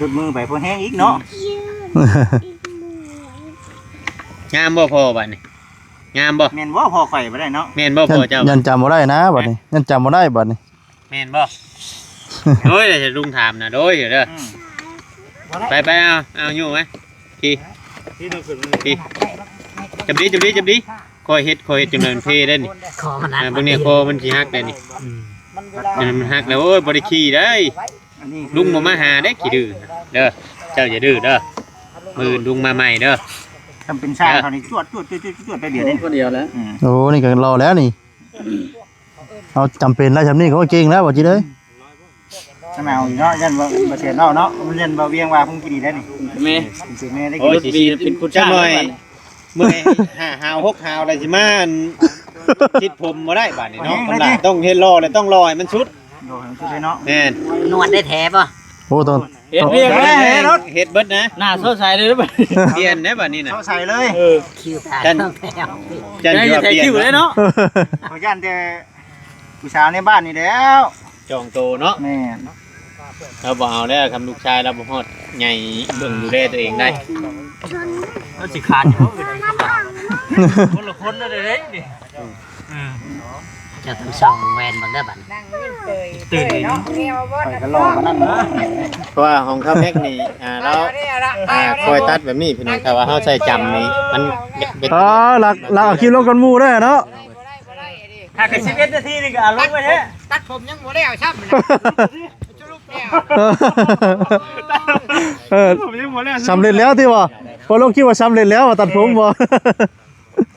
ດຸດມືໄປພໍແຮງອີກເນາະ ງາມບໍ່ພໍ່ບາດນີ້ ງາມບໍ່ ແມ່ນບໍ່ພໍ່ຂ້ອຍບໍ່ໄດ້ເນາະ ແມ່ນບໍ່ພໍ່ເຈົ້າ ຢ້ານຈຳບໍ່ໄດ້ນະບາດນີ້ ຢ້ານຈຳບໍ່ໄດ້ບາດນີ້ ແມ່ນບໍ່ ໂອ້ຍ ລຸງຖາມນະ ໂດຍເດີ ອືມ ໄປໆ ເອົາ ເອົາຢູ່ໄວ້ ພີ້ ພີ້ ຈັບດີ ຈັບດີ ຈັບດີ ຄ່ອຍເຮັດ ຄ່ອຍເຮັດ ຈັ່ງໜ້ອຍມັນເພເດ້ນີ້ ຄໍມັນຫັກ ເອີ ເບິ່ງນີ້ ຄໍມັນຊິຫັກເດ້ນີ້ ອືມ ຈົນມັນຫັກແລ້ວ ໂອ້ຍ ບໍ່ໄດ້ຂີ່ໄດ້ ລຸງບໍ່ມາຫາເດ້ ຂີ້ດື້ເດີ ເຈົ້າຢ່າດື້ເດີ ມື້ອື່ນລຸງມາໃໝ່ເດີ ທຳເປັນຊ່າງເຂົານີ້ ຈວດ ຈວດ ຈວດ ຈວດ ແປັບດຽວນີ້ ຄົນດຽວແລ້ວ ອືມ ໂອ້ ນີ້ກະລໍແລ້ວນີ້ ເຮົາຈຳເປັນແລ້ວ ຊ່ຳນີ້ເຂົາກະເກັ່ງແລ້ວ ບໍ່ຈິດເອີຍ ຂະໜາດເນາະ ຢ້ານວ່າບໍ່ເສຍເນາະ ມັນຢ້ານວ່າວຽງວ່າຄົງກິນອີກໄດ້ນີ້ ແມ່ ເປັນແມ່ໄດ້ ໂອ້ຍ ຊິເປັນຄຸນ ຈັກໜ້ອຍ ເມື່ອຍຫ້າຫາວຫົກຫາວແລ້ວຊິມາອັນ ຊິດຜົມບໍ່ໄດ້ບາດນີ້ເນາະ ຕ້ອງເຮັດຫຼໍ່ແລ້ວ ຕ້ອງຫຼໍ່ໃຫ້ມັນສຸດ ໂດຍ ໃຫ້ມັນສຸດເລີຍເນາະ ແມ່ນ ນວດໄດ້ແທ້ບໍ່ ໂອ້ ຕ້ອງ ເຮັດວຽກແລ້ວ ເຮັດເບິດນະ ໜ້າໂຊໃສເລີຍ ປ່ຽນໄດ້ບາດນີ້ນະ ໂຊໃສເລີຍ ເອີ ຄິວຕາ ຈັ່ນ ຈັ່ນຊິວ່າປ່ຽນເນາະ ຂ້ອຍຢ້ານແຕ່ ຜູ້ສາວໃນບ້ານນີ້ແລ້ວ ຈອງໂຕເນາະ ແມ່ນ ລາວບໍ່ເອົາແລ້ວ ຄັນລູກຊາຍລາວບໍ່ຮອດໃຫຍ່ເບິ່ງດູແລຕົວເອງໄດ້ ລາວຊິຂາດຢູ່ບໍ່ ຄົນລະຄົນເດ້ນີ້ ເອີ ເຈົ້າຕ້ອງສ່ອງແວ່ນເບິ່ງເດີບັດນີ້ ຕື່ນເລີຍເນາະ ຂ້ອຍກະຫຼໍ່ປານນັ້ນເນາະ ເພາະວ່າຂອງຄາແມັກນີ້ ອ່າ ລາວ ອ່າ ຄ່ອຍຕັດແບບນີ້ພີ່ນ້ອງ ຖ້າວ່າເຮົາໃສ່ຈຳນີ້ ມັນເປັນ ອໍ ລັກ ລັກເອົາຄລິບລົງກ່ອນໝູ່ເດີເນາະ ຖ້າເກີນສິບເອັດນາທີນີ້ກະເອົາລົງໄວ້ແທ້ ຕັດຜົມຍັງບໍ່ແລ້ວຊ້ຳນະ ສະຫຼຸບແລ້ວ ເອີ ຕັດຜົມຍັງບໍ່ແລ້ວ ສຳເລັດແລ້ວຕິບໍ່ ພໍລົງຄລິບວ່າສຳເລັດແລ້ວວ່າຕັດຜົມບໍ່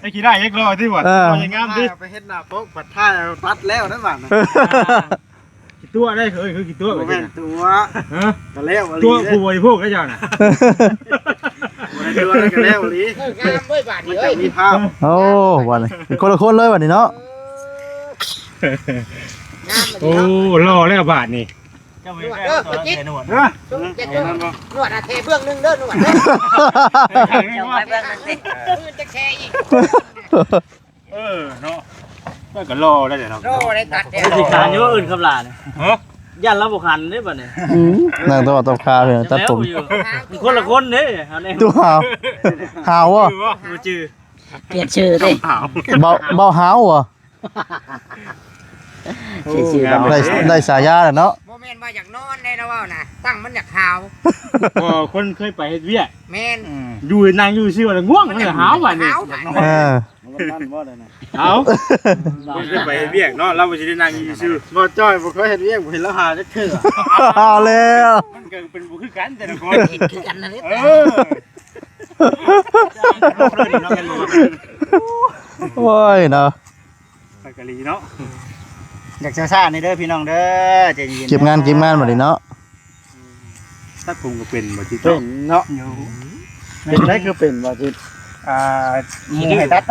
ໄດ້ຂີ້ໄດ້ຍັກລໍຕິບໍ່ ເອີ ພໍຍັງງາມຕິ ໄປເຮັດໜ້າປົກ ບັດທ້າຍຕັດແລ້ວນັ້ນບາດນະ ຂີ້ຕົວະໄດ້ເຄີຍ ຄືຂີ້ຕົວະ ບໍ່ແມ່ນຕົວະ ຮະ ກະແລ້ວອີ່ຫຼີ ຕົວະຜູ້ບໍລິໂພກໄດ້ເຈົ້ານະ ບໍ່ໄດ້ຕົວະໄດ້ກະແລ້ວອີ່ຫຼີ ງາມເວີຍບາດນີ້ ມັນຈະມີພາບ ໂອ້ ບາດນີ້ເປັນຄົນລະຄົນເລີຍບາດນີ້ເນາະ ງາມ ໂອ້ ຫຼໍ່ແລ້ວບາດນີ້ ເຈົ້າບໍ່ໄດ້ແກ້ຕົວແກ້ໜວດ ເອີ ນວດນະ ແທ້ເບື້ອງໜຶ່ງເດີ ນວດເດີ ເຈົ້າໄປເບື້ອງໜຶ່ງຕິ ມື້ຈະແຄ່ອີກ ເອີເນາະ ມັນກະຫຼໍ່ໄດ້ເນາະ ຫຼໍ່ໄດ້ຕັດແລ້ວ ຊິຂານຢູ່ອື່ນຄຳຫຼານ ຮະ ຢ້ານລາວບໍ່ຂັນເດ້ບັດນີ້ ອືມ ນັ່ງຕະວັດຕະຄາເພິ່ນຕັດຜົມ ຄົນລະຄົນເດ້ ເຮົານີ້ ຕູ້ຫາວ ຫາວບໍ່ ບໍ່ຈື່ ປ່ຽນຊື່ຕິ ເບົາ ເບົາຫາວບໍ່ ໂອ້ ຊື່ ງາມ ໄດ້ ໄດ້ສາຍາແລ້ວເນາະ ບໍ່ແມ່ນວ່າຢາກນອນໄດ້ລະເວົ້ານະ ຕັ້ງມັນຢາກຫາວ ບໍ່ ຄົນເຄີຍໄປເຮັດວຽກ ແມ່ນ ອືມ ຢູ່ ນັ່ງຢູ່ຊື່ວ່າງ່ວງ ມັນກະຫາວບາດນີ້ ຫາວບາດນີ້ ເອີ ມັນກະນັ້ນບໍ່ໄດ້ນະ ເອົາ ເພິ່ນໄປເຮັດວຽກເນາະ ລາວບໍ່ຊິໄດ້ນັ່ງຢູ່ຊື່ ບໍ່ຈ້ອຍບໍ່ເຄີຍເຮັດວຽກ ບໍ່ເຫັນລາວຫາວຈັກເທື່ອ ເອົາແລ້ວ ມັນກະເປັນບໍ່ຄືກັນແຕ່ລະຄົນ ເຫັນຄືກັນນັ້ນແຫຼະ ເອີ ໂອ້ຍເນາະ ໄປກະລີເນາະ ຢາກຊ້າໆນີ້ເດີພີ່ນ້ອງເດີ ໃຈເຢັນໆ ເກັບງານ ເກັບງານບາດນີ້ເນາະ ຕັດຜົມກະເປັນບໍ່ຈິດ ເປັນເນາະ ເປັນໄດ້ຄືເປັນບໍ່ຈິດ ອ່າ ໝູ່ໃຫ້ຕັດ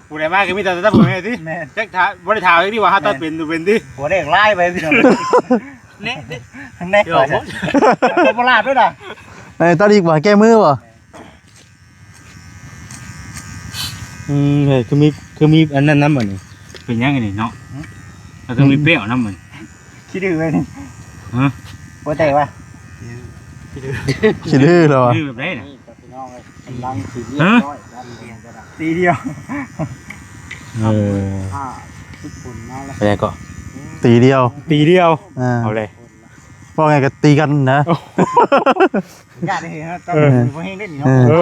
ຜູ້ໃດມາກະມີແຕ່ຕັດຜົມໃຫ້ຕິ ແມ່ນ ຈັກຖ້າ ບໍ່ໄດ້ຖາມຈັກທີວ່າເຮົາຕັດເປັນບໍ່ເປັນຕິ ບໍ່ໄດ້ຫຼາຍໄປພີ່ນ້ອງ ແນ່ ແນ່ ບໍ່ລາບເດີນະ ເອີ ຕັດອີກບໍ່ ແກ້ມືບໍ່? ອືມ ເອີ ຄືມີ ຄືມີອັນນັ້ນນຳບັດນີ້ ເປັນຫຍັງອັນນີ້ເນາະ ແລ້ວຄືມີແປ້ວນຳບັດນີ້ ຂີ້ດື້ເວີຍນີ້ ຮະ ບໍ່ແຕກວະ ຂີ້ດື້ ຂີ້ດື້ເນາະ ຂີ້ດື້ແບບໃດນະ ນີ້ພີ່ນ້ອງເອີຍ ກຳລັງຊິລຽບຮ້ອຍ ຕີດຽວ ເອີ ອ່າ ຝຶກຝົນມາແລ້ວ ແລ້ວກໍ ຕີດຽວ ຕີດຽວ ອ່າ ເອົາເລີຍ ເວົ້າງ່າຍກະຕີກັນນະ ຢ້ານເດ້ເນາະ ເອີ ບໍ່ແຮງເດ້ນີ້ເນາະ ເອີ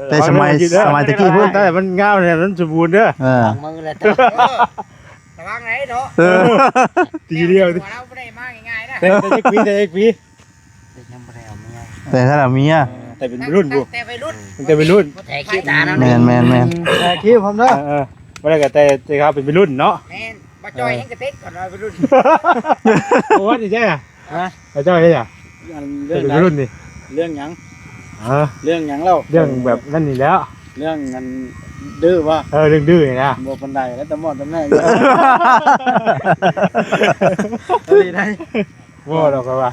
ແຕ່ສະໄໝ ສະໄໝຕະກີ້ພຸ້ນ ແຕ່ມັນງາມແລ້ວ ມັນສົມບູນເດີ ເອີ ລະວັງໄດ້ເນາະ ເອີ ຕີດຽວ ເຮົາບໍ່ໄດ້ມາງ່າຍໆນະ ແຕ່ ແຕ່ຈັກປີ ແຕ່ຈັກປີ ແຕ່ຍັງບໍ່ໄດ້ເອົາເມຍ ແຕ່ຖ້າເອົາເມຍ ເອີ ແຕ່ເປັນໄວລຸ້ນພຸ້ນ ແຕ່ໄວລຸ້ນ ແຕ່ໄວລຸ້ນ ແຕ່ຂີ້ຕານຳ ແມ່ນໆໆ ແຕ່ຂີ້ພ້ອມເດີ ເອີ ບໍ່ໄດ້ກະແຕ່ ແຕ່ເຮົາເປັນໄວລຸ້ນເນາະ ແມ່ນ ບໍ່ຈ່ອຍແຮງກະຕິດກ່ອນວ່າໄວລຸ້ນ ໂອ້ຍ ນີ້ໃຊ່ ຮະ ບໍ່ຈ່ອຍໃຊ່ ເອີ ອັນເລື່ອງໃດ? ເປັນວັຍລຸ້ນນີ້ ເລື່ອງຫຍັງ? ເອີ ເລື່ອງຫຍັງລາວ? ເລື່ອງແບບນັ້ນນີ້ແຫຼະ ເລື່ອງອັນດື້ບໍ່? ເອີ ເລື່ອງດື້ນີ້ນະ ບໍ່ປານໃດແລ້ວ ຕາໝອດຕາແໝ້ຢູ່ ອີ່ຫຼີໃດ. ບໍ່ດອກຂ້ອຍວ່າ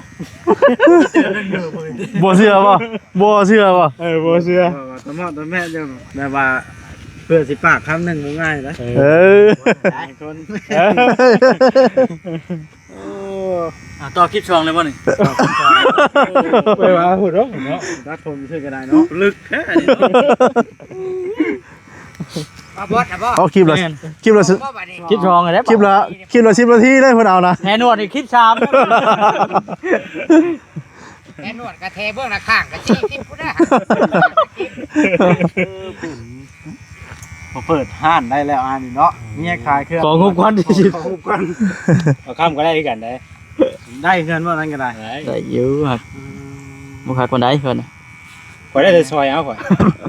ບໍ່ເຊື່ອບໍ່? ບໍ່ເຊື່ອບໍ່? ເອີ ບໍ່ເຊື່ອ ຕາໝອດຕາແໝ້ຢູ່ ແບບວ່າເພື່ອຊິປາກຄຳໜຶ່ງບໍ່ງ່າຍນະ ເອີ ຫຼາຍຄົນ ເອີ ໂອ້ ອ່າ ຕໍ່ຄລິບສອງເລີຍບໍ່ນີ້? ໄປວ່າພຸ້ນເນາະ ຕັດຜົມຊື່ກໍໄດ້ເນາະ ລຶກແທ້ອັນນີ້ເນາະ ມາບອດ ມາບອດ ເອົາຄລິບລະ ແມ່ນ ຄລິບລະ ບໍ່ບາດນີ້ ຄລິບສອງແລ້ວ ຄລິບລະ ຄລິບລະສິບນາທີເລີຍເພິ່ນເອົານະ ແຮ່ໜວດນີ້ຄລິບສາມ ແຮ່ໜວດກະແຮ່ເບື້ອງລະຂ້າງກະສີ່ສິບພຸ້ນນະ ເອີ ເປັນ ພໍເປີດຮ້ານໄດ້ແລ້ວອັນນີ້ເນາະ ມີໃຫ້ຂາຍເຄື່ອງ ຂອງຮູບຄວັນທີ່ສຸດ ຂອງຮູບຄວັນ ເອົາຄຳກໍໄດ້ຄືກັນເດ້ ໄດ້ເຮືອນບໍ່ນັ້ນກໍໄດ້ ໄດ້ ໄດ້ຢູ່ ອືມ ບໍ່ຄັກປານໃດເພິ່ນ ຂ້ອຍໄດ້ແຕ່ຊອຍເອົາ ຂ້ອຍ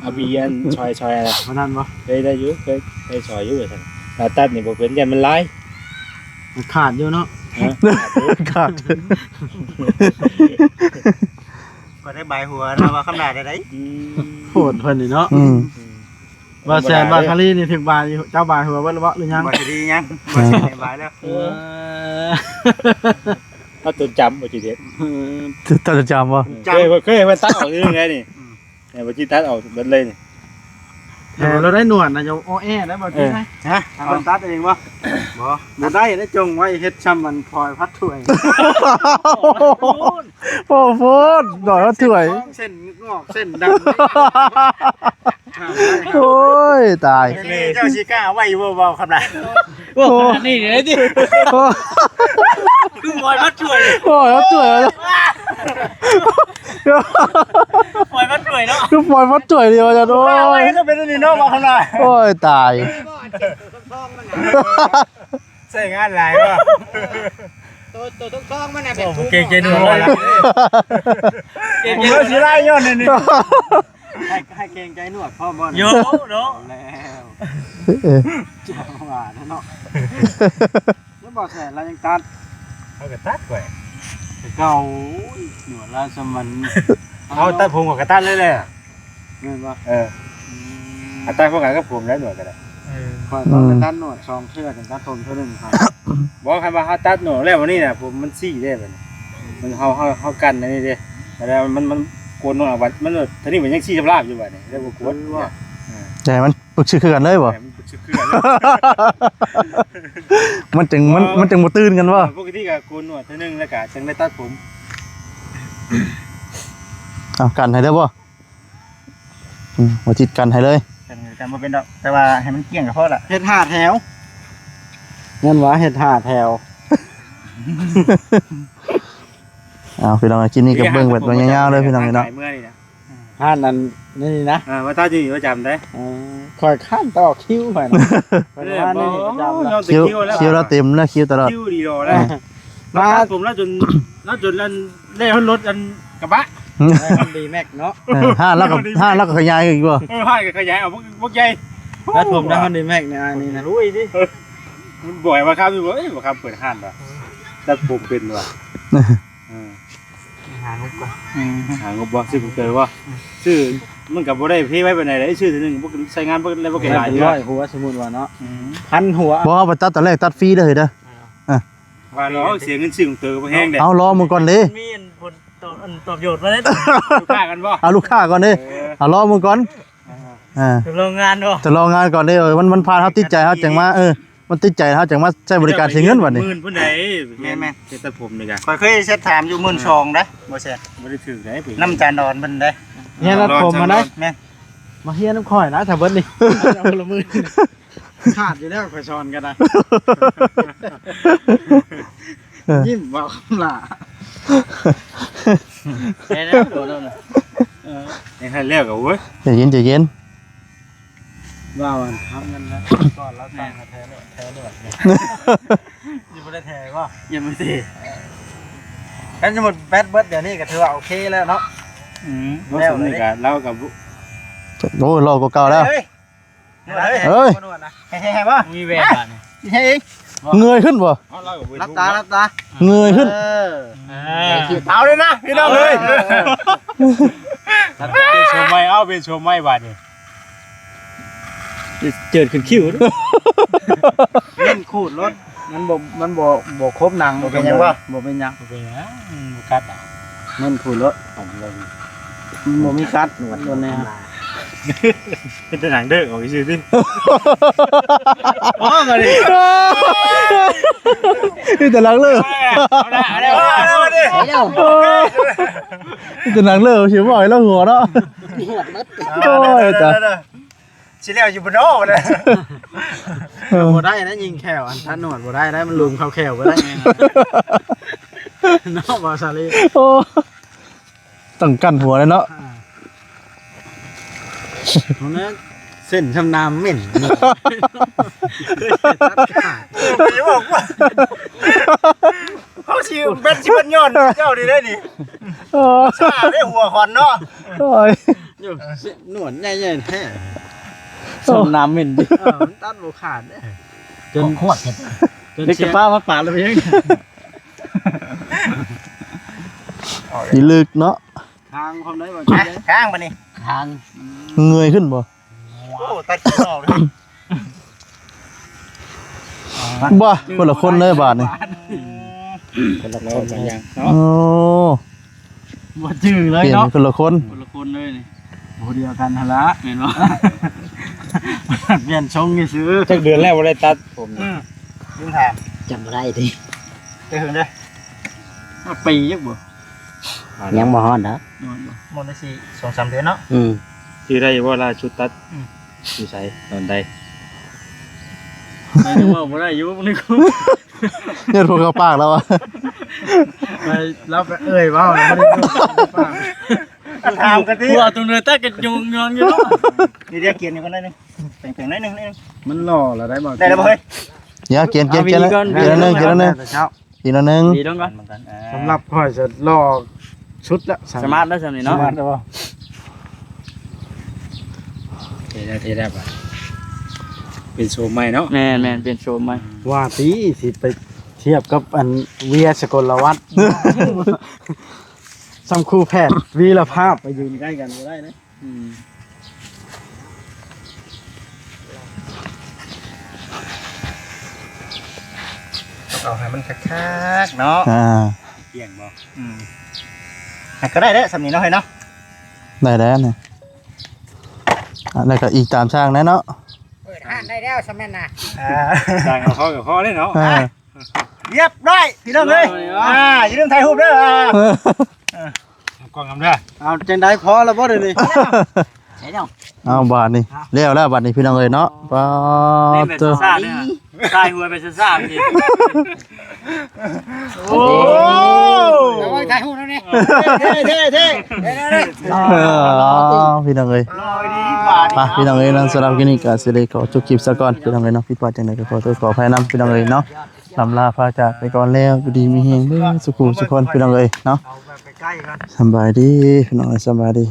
ເອົາບີອັນຊອຍ ຊອຍອະໄລ ບໍ່ນັ້ນບໍ່ ເຄີຍໄດ້ຢູ່ ເຄີຍໄດ້ຊອຍຢູ່ວ່າຊັ້ນ ລາວຕັດນີ້ບໍ່ເປັນ ຢ້ານມັນຫຼາຍ ມັນຂາດຢູ່ເນາະ ຮະ ຂາດ ຂ້ອຍໄດ້ບາຍຫົວນະວ່າຄຳໜ້າໄດ້ໃດ ອືມ ໂພດເພິ່ນນີ້ເນາະ ອືມ ອືມ ບ່າວແສນ ບ່າວຄາລີນີ້ຖືກບາຍຢູ່ ເຈົ້າບາຍຫົວເບິດແລ້ວບໍ່ ຫຼືຍັງ? ບ່າວຄາລີຍັງ ບ່າວແສນບາຍແລ້ວ ເອີ ເອົາຈົນຈຳບໍ່ຈິເດັດ ເອີ ເຈົ້າຈຳບໍ່? ເຄີຍ ເຄີຍເພິ່ນຕັດອອກຢູ່ນີ້ ອືມ ແຕ່ບໍ່ຈິຕັດອອກເບິດເລີຍນີ້ ແຕ່ລາວໄດ້ໜວດນະ ຢ່າອໍແອໄດ້ບໍ່ຈິ ເອີ ຮະ ເອົາເພິ່ນຕັດເອງບໍ່? ບໍ່ ບໍ່ໄດ້ ໄດ້ຈົ່ງໄວ້ເຮັດຊ່ຳມັນພອຍພັດຖ້ວຍ ໂອ້ໂຫ ໂອ້ໂຫ ໜວດພັດຖ້ວຍ ເສັ້ນງອກເສັ້ນດຳ ໂອ້ຍ ຕາຍ ເຈົ້າຊິກ້າເອົາໄວ້ຢູ່ບໍ່ ເວົ້າຄຳນັ້ນ ໂອ້ ໂອ້ ຂະໜາດນີ້ເລີຍຕິ ໂອ້ ຄືໝອຍມາຊ່ວຍ ໂອ້ຍ ມາຊ່ວຍ ໝອຍມາຊ່ວຍເນາະ ຄືໝອຍມາຊ່ວຍເດ ວ່າຊັ້ນ ໂອ້ຍ ເອົາໄວ້ກໍເປັນອັນນີ້ເນາະ ເວົ້າຂະໜາດ ໂອ້ຍ ຕາຍ ໃຊ້ງານຫຼາຍບໍ່? ໂຕ ໂຕທອງໆມັນນະ ແບບ ໂອ້ ເກງໃຈໜວດ ເກງໃຈໜວດ ເກງໃຈໜວດ ຊິໄລ່ຍ້ອນນີ້ ໃຫ້ ໃຫ້ເກງໃຈໜວດພ້ອມບໍ່ນີ້? ໂຍ ເນາະ ແລ້ວ ເອີ ຈັງຫວະນັ້ນເນາະ ແລ້ວບໍ່ແຊນລາວຍັງຕັດ ເຮົາກໍຕັດໄວ້ ແຕ່ເກົ່າ ໂອ້ຍ ໜວດລາວຊ່ຳມັນ ເຮົາຕັດຜົມກໍຕັດເລີຍແຫຼະ. ແມ່ນບໍ່? ເອີ ອືມ ອັດຕາພວກກັນກັບຜົມໄດ້ໜວດກໍໄດ້ ເອີ ຂ້ອຍຕ້ອງໄປ ອືມ ຕັດໜວດສອງເທື່ອ ຈັ່ງຕັດຜົມເທື່ອໜຶ່ງ ບໍ່ ຄັນວ່າເຮົາຕັດໜວດແລ້ວບັດນີ້ນະ ຜົມມັນຊີ້ເດ້ບັດນີ້ ມັນ ເຮົາ ເຮົາ ເຮົາກັນອັນນີ້ເດ້ ແລ້ວມັນ ມັນໂກນໜວດອອກບັດ ມັນເທື່ອນີ້ມັນຍັງຊີ້ຊຳລາບຢູ່ບັດນີ້ ແລ້ວບໍ່ກວນ ຄືວ່າ ເອີ ຢ່າໃຫ້ມັນປຶກຊຶກຄືກັນເລີຍບໍ່? ເອີ ມັນປຶກຊຶກຄືກັນເລີຍ ມັນຈຶ່ງ ມັນ ເອີ ມັນຈຶ່ງບໍ່ຕື່ນກັນບໍ່? ເອີ ປົກກະຕິກໍໂກນໜວດເທື່ອໜຶ່ງ ແລ້ວກໍຈັ່ງໄດ້ຕັດຜົມ ເອົາ ກັນໃຫ້ເດີບໍ່? ອືມ ບໍ່ຕິດກັນໃຫ້ເລີຍ ກັນ ກັນບໍ່ເປັນດອກ ແຕ່ວ່າໃຫ້ມັນກ້ຽງກໍພໍລະ ເຮັດຫ້າແຖວ ແມ່ນວ່າເຮັດຫ້າແຖວ ເອົາ ພີ່ນ້ອງ ຄລິບນີ້ກໍເບິ່ງແບບຍາວໆເດີພີ່ນ້ອງເນາະ ຮ້ານນັ້ນນີ້ນະ ເອີ ວ່າຕາຢູ່ນີ້ປະຈຳເດ້ ເອີ ຂ້ອຍຄ້ານຕໍ່ຄິວຂ້ອຍນະ ຂ້ອຍວ່ານີ້ປະຈຳລະ ເອີ ຄິວ ຄິວລະເຕັມລະ ຄິວຕະຫຼອດ ຄິວດີດອກລະ ມາຕັດຜົມລະຈົນ ລະຈົນອັນ ແລ້ວລົດອັນກະບະ ຮອນດີແມັກເນາະ ເອີ ຮ້ານລາວກໍ ຮ້ານລາວກໍຂະຫຍາຍອີກບໍ່? ເອີ ຮ້ານກໍຂະຫຍາຍເອົາພວກ ພວກໃຫຍ່ ຕັດຜົມໄດ້ຮອນດີແມັກນີ້ ອັນນີ້ນະ ໂອ້ຍ ມັນບໍ່ໃຫ້ວ່າຄຳຢູ່ບໍ່ ເອີຍ ວ່າຄຳເປີດຮ້ານວ່າ ຕັດຜົມເປັນວ່າ ເອີ ຫາງົບກ່ອນ ຫາງົບບໍ່? ຊື້ກຸນເຕີບໍ່? ຊື້ ມັນກໍບໍ່ໄດ້ເພໄວປານໃດເດ້ ຊື້ເທື່ອໜຶ່ງບໍ່ ໃຊ້ງານບໍ່ໄດ້ ບໍ່ໄດ້ຫຼາຍເທື່ອ ຮ້ອຍຫົວ ສົມມຸດວ່າເນາະ ອືມ ພັນຫົວ ບໍ່ ເອົາໄປຕັດຕອນແລກ ຕັດຟຣີເດີ້ເຮີ້ຍເດີ້ ອ່າ ວ່າລອງເອົາເສຍເງິນຊື້ຂອງເຕີບໍ່ແພງເດ້ ເອົາລອງເບິ່ງກ່ອນເດ້ ມັນມີຜົນຕອບ ອັນຕອບໂຈດມາເດ້ ລູກຄ້າກັນບໍ່ ເອົາລູກຄ້າກ່ອນເດ້ ເອີ ເອົາລອງເບິ່ງກ່ອນ ອ່າ ທດລອງງານບໍ່ ທດລອງງານກ່ອນເດ້ ມັນ ມັນຜ່ານເຮົາຕິດໃຈເຮົາຈັ່ງມາ ເອີ ມັນຕິດໃຈເຮົາຈັ່ງມາໃຊ້ບໍລິການເສຍເງິນບັດນີ້ ໝື່ນພຸ້ນໃດ ແມ່ນໆ ເຮັດຕັດຜົມນີ້ກະ ຂ້ອຍເຄີຍເຊັດຖາມຢູ່ ໝື່ນສອງເດ້ ບໍ່ແຊນ ບໍ່ໄດ້ຖືກໃດ ນຳຈານດອນເພິ່ນເດ້ ຮຽນຕັດຜົມມາໄດ້ ແມ່ນ ມາຮຽນນຳຂ້ອຍນະ ຖ້າເບິດນີ້ ເອົາຄົນລະໝື່ນ ຂາດຢູ່ແລ້ວ ຂ້ອຍສອນກໍໄດ້ ເອີ ຍິ້ມເວົ້າຄຳຫຼ້າ ແມ່ນແລ້ວໂດນແລ້ວນະ ເອີ ຍັງທັນແລ້ວກໍ ໂອ້ຍ ໃຈເຢັນ ໃຈເຢັນ ວ່າມັນທຳເງິນນະ ກ່ອນລາວສັ່ງໃຫ້ແທ້ໜວດ ແທ້ໜວດ ຍັງບໍ່ໄດ້ແທ້ບໍ່? ຍັງບໍ່ໄດ້ ຄັນສົມມຸດແບັດເບິດດຽວນີ້ກໍຖືວ່າໂອເຄແລ້ວເນາະ ອືມ ແລ້ວນີ້ກໍລາວກໍ ໂອ້ຍ ຫຼໍ່ກວ່າເກົ່າແລ້ວ ເຮີ້ຍ ເຮີ້ຍ ເຮີ້ຍ ບໍ່ນວດນະ ແທ້ໆບໍ່? ມີແວວບາດນີ້ ແທ້ເອງ ເງີຍຂຶ້ນບໍ່? ເອົາລາວກໍບໍ່ ຫຼັບຕາ ຫຼັບຕາ ເງີຍຂຶ້ນ ເອີ ເອົາເລີຍນະພີ່ນ້ອງເອີຍ ເອີ ເອີ ເອີ ເປັນໂສມໃໝ່ ເອົາ ເປັນໂສມໃໝ່ບາດນີ້ ເຈີດຂຶ້ນຄິ້ວ ເນັ້ນຂູດໂລດ ມັນບໍ່ ມັນບໍ່ ບໍ່ຄົບໜັງ ບໍ່ເປັນຫຍັງບໍ່? ບໍ່ເປັນຫຍັງ ບໍ່ເປັນຫຍັງ ບໍ່ກັດດອກ ເນັ້ນຂູດໂລດ ມັນບໍ່ມີກັດ ໂດນແນ່ ເປັນແຕ່ໜັງເດີອອກຊື່ຕິ ອໍ ມາດິ ມີແຕ່ໜັງເລີ ເອົາລະ ເອົາລະ ເອົາລະ ເອົາລະ ມີແຕ່ໜັງເລີ ຊິບໍ່ໃຫ້ລາວຫົວເນາະ ໂອ້ຍ ຕາຍ ຊິແລ້ວຢູ່ບໍ່ເນາະ ເອີ ບໍ່ໄດ້ນະ ຍິງແຂ້ວ ອັນຕັດໜວດບໍ່ໄດ້ນະ ມັນຫຼຸມເຂົ້າແຂ້ວບໍ່ໄດ້ ເນາະ ບໍ່ສາລີ ໂອ້ ຕ້ອງກັ້ນຫົວເລີຍເນາະ ອ່າ ເຮົານະ ເສັ້ນຊຳນ້ຳເໝັນ ເຮົາຊິເບັດຊິເບັດຍ້ອນເຈົ້ານີ້ໄດ໋ນີ້ ໂອ້ ຊາເດ້ຫົວຂວັນເນາະ ໂອ້ຍ ຢູ່ ເອີ ໜວດໃຫຍ່ໆແທ້ ໂອ້ ຊຳນ້ຳເໝັນ ເອີ ມັນຕັດບໍ່ຂາດເດ້ ຈົນຂວດ ຈົນເດັກຈະປາມາປາດແລ້ວຍັງ ອີລຶກເນາະ ຄາງພ້ອມໄດ້ບໍ່? ຄາງບາດນີ້ ຄາງ ເງີຍຂຶ້ນບໍ່? ໂອ້ ຕັດຂີ້ອອກເລີຍ ບໍ່ ຄົນລະຄົນເລີຍບາດນີ້ ຄົນລະຄົນກັນຫຍັງເນາະ ໂອ້ ບໍ່ຈື່ເລີຍເນາະ ປ່ຽນຄົນລະຄົນ ຄົນລະຄົນເລີຍນີ້ ຜູ້ດຽວກັນຫັ້ນລະ ແມ່ນບໍ່? ປ່ຽນຊົງຊື່ໆ ຈັກເດືອນແລ້ວບໍ່ໄດ້ຕັດຜົມ ອືມ ລືມຖາມ ຈຳບໍ່ໄດ້ຕິ ແຕ່ເຖິງເດ້ ປີຈັກບໍ່? ຍັງບໍ່ຮອດດອກ ໝົດໄດ້ສີ່ ສອງສາມເດືອນເນາະ ອືມ ຈື່ໄດ້ຢູ່ບໍ່ ລ່າສຸດຕັດ ອືມ ຢູ່ໃສ ຕອນໃດ? ຍັງເວົ້າບໍ່ໄດ້ຢູ່ ນີ້ ຍັງບໍ່ເຂົ້າປາກລາວ ລາວກໍເອີ່ຍເວົ້າ ລາວບໍ່ໄດ້ເຂົ້າປາກ ຖາມກັນຕິ ວ່າຕົງເດີແຕ່ກໍຍົງຍອງຢູ່ເນາະ ນີ້ ດຽວກຽນນີ້ກ່ອນໜ້ອຍໜຶ່ງ ແປງໆໜ້ອຍໜຶ່ງ ມັນຫຼໍ່ລະໄດ້ບໍ່? ໄດ້ແລ້ວບໍ່ເຮີ້ຍ? ຢ່າ ກຽນ ກຽນ ກຽນ ກຽນໜ້ອຍໜຶ່ງ ກຽນໜ້ອຍໜຶ່ງ ອີກໜ້ອຍໜຶ່ງ ດີລົງກ່ອນ ສຳລັບຂ້ອຍຈະຫຼໍ່ສຸດລະ ສະມາດແລ້ວຊ່ຳນີ້ເນາະ ສະມາດແລ້ວບໍ່? ເທ່ແລ້ວ ເທ່ແລ້ວ ເປັນໂສມໃໝ່ເນາະ ແມ່ນໆ ເປັນໂສມໃໝ່ ວ່າຕິ ຊິໄປທຽບກັບອັນ ເວຍ ສະກົນລະວັດ ຊ່ຳຄູ່ແພດ ວີລະພາບ ໄປຢືນໃກ້ກັນບໍ່ໄດ້ເດ້. ອືມ ຕ້ອງເອົາໃຫ້ມັນຄັກໆເນາະ ອ່າ ປ່ຽນບໍ່? ອືມ ໃຫ້ກໍໄດ້ແຫຼະ ຊ່ຳນີ້ເນາະ ເຮີ້ຍເນາະ ໄດ້ແລ້ວນີ້ ອ່າ ແລ້ວກໍອີງຕາມຊ່າງແດ່ເນາະ ເປີດຮ້ານໄດ້ແລ້ວຊ່ຳນັ້ນນະ ອ່າ ຊ່າງເອົາພໍກັບພໍເດ້ເນາະ ອ່າ ລຽບຮ້ອຍພີ່ນ້ອງເອີຍ ອ່າ ຢ່າລືມຖ່າຍຮູບເດີ ອ່າ ເອົາກ້ອງນຳເດີ ເອົາຈັ່ງໃດ ພໍແລ້ວບໍ່ດຽວນີ້ ໃຊ່ແລ້ວ ເອົາບາດນີ້ ແລ້ວແລ້ວບາດນີ້ພີ່ນ້ອງເອີຍເນາະ ປ້າດ ນີ້ແມ່ນຊາຊາເດີ ຖ່າຍຫົວໄປຊາຊາເມື່ອກີ້ ໂອ້ ເອົາໄວ້ຖ່າຍຮູບແລ້ວນີ້ ເທ່ໆ ເອີ ພີ່ນ້ອງເອີຍ ໄປ ພີ່ນ້ອງເອີຍເນາະ ສຳລັບຄລິບນີ້ກໍຊິໄດ້ຂໍຈົບຄລິບຊະກ່ອນ ພີ່ນ້ອງເອີຍເນາະ ຜິດພາດຈັ່ງໃດກໍຂໍໂທດຂໍອະໄພນຳ ພີ່ນ້ອງເອີຍເນາະ ລ່ຳລາພາຈາກໄປກ່ອນແລ້ວ ຢູ່ດີມີແຮງເບິດສູ່ຜູ້ສູ່ຄົນ ພີ່ນ້ອງເອີຍເນາະ ສຳບາຍດີ ພີ່ນ້ອງເອີຍ ສຳບາຍດີ.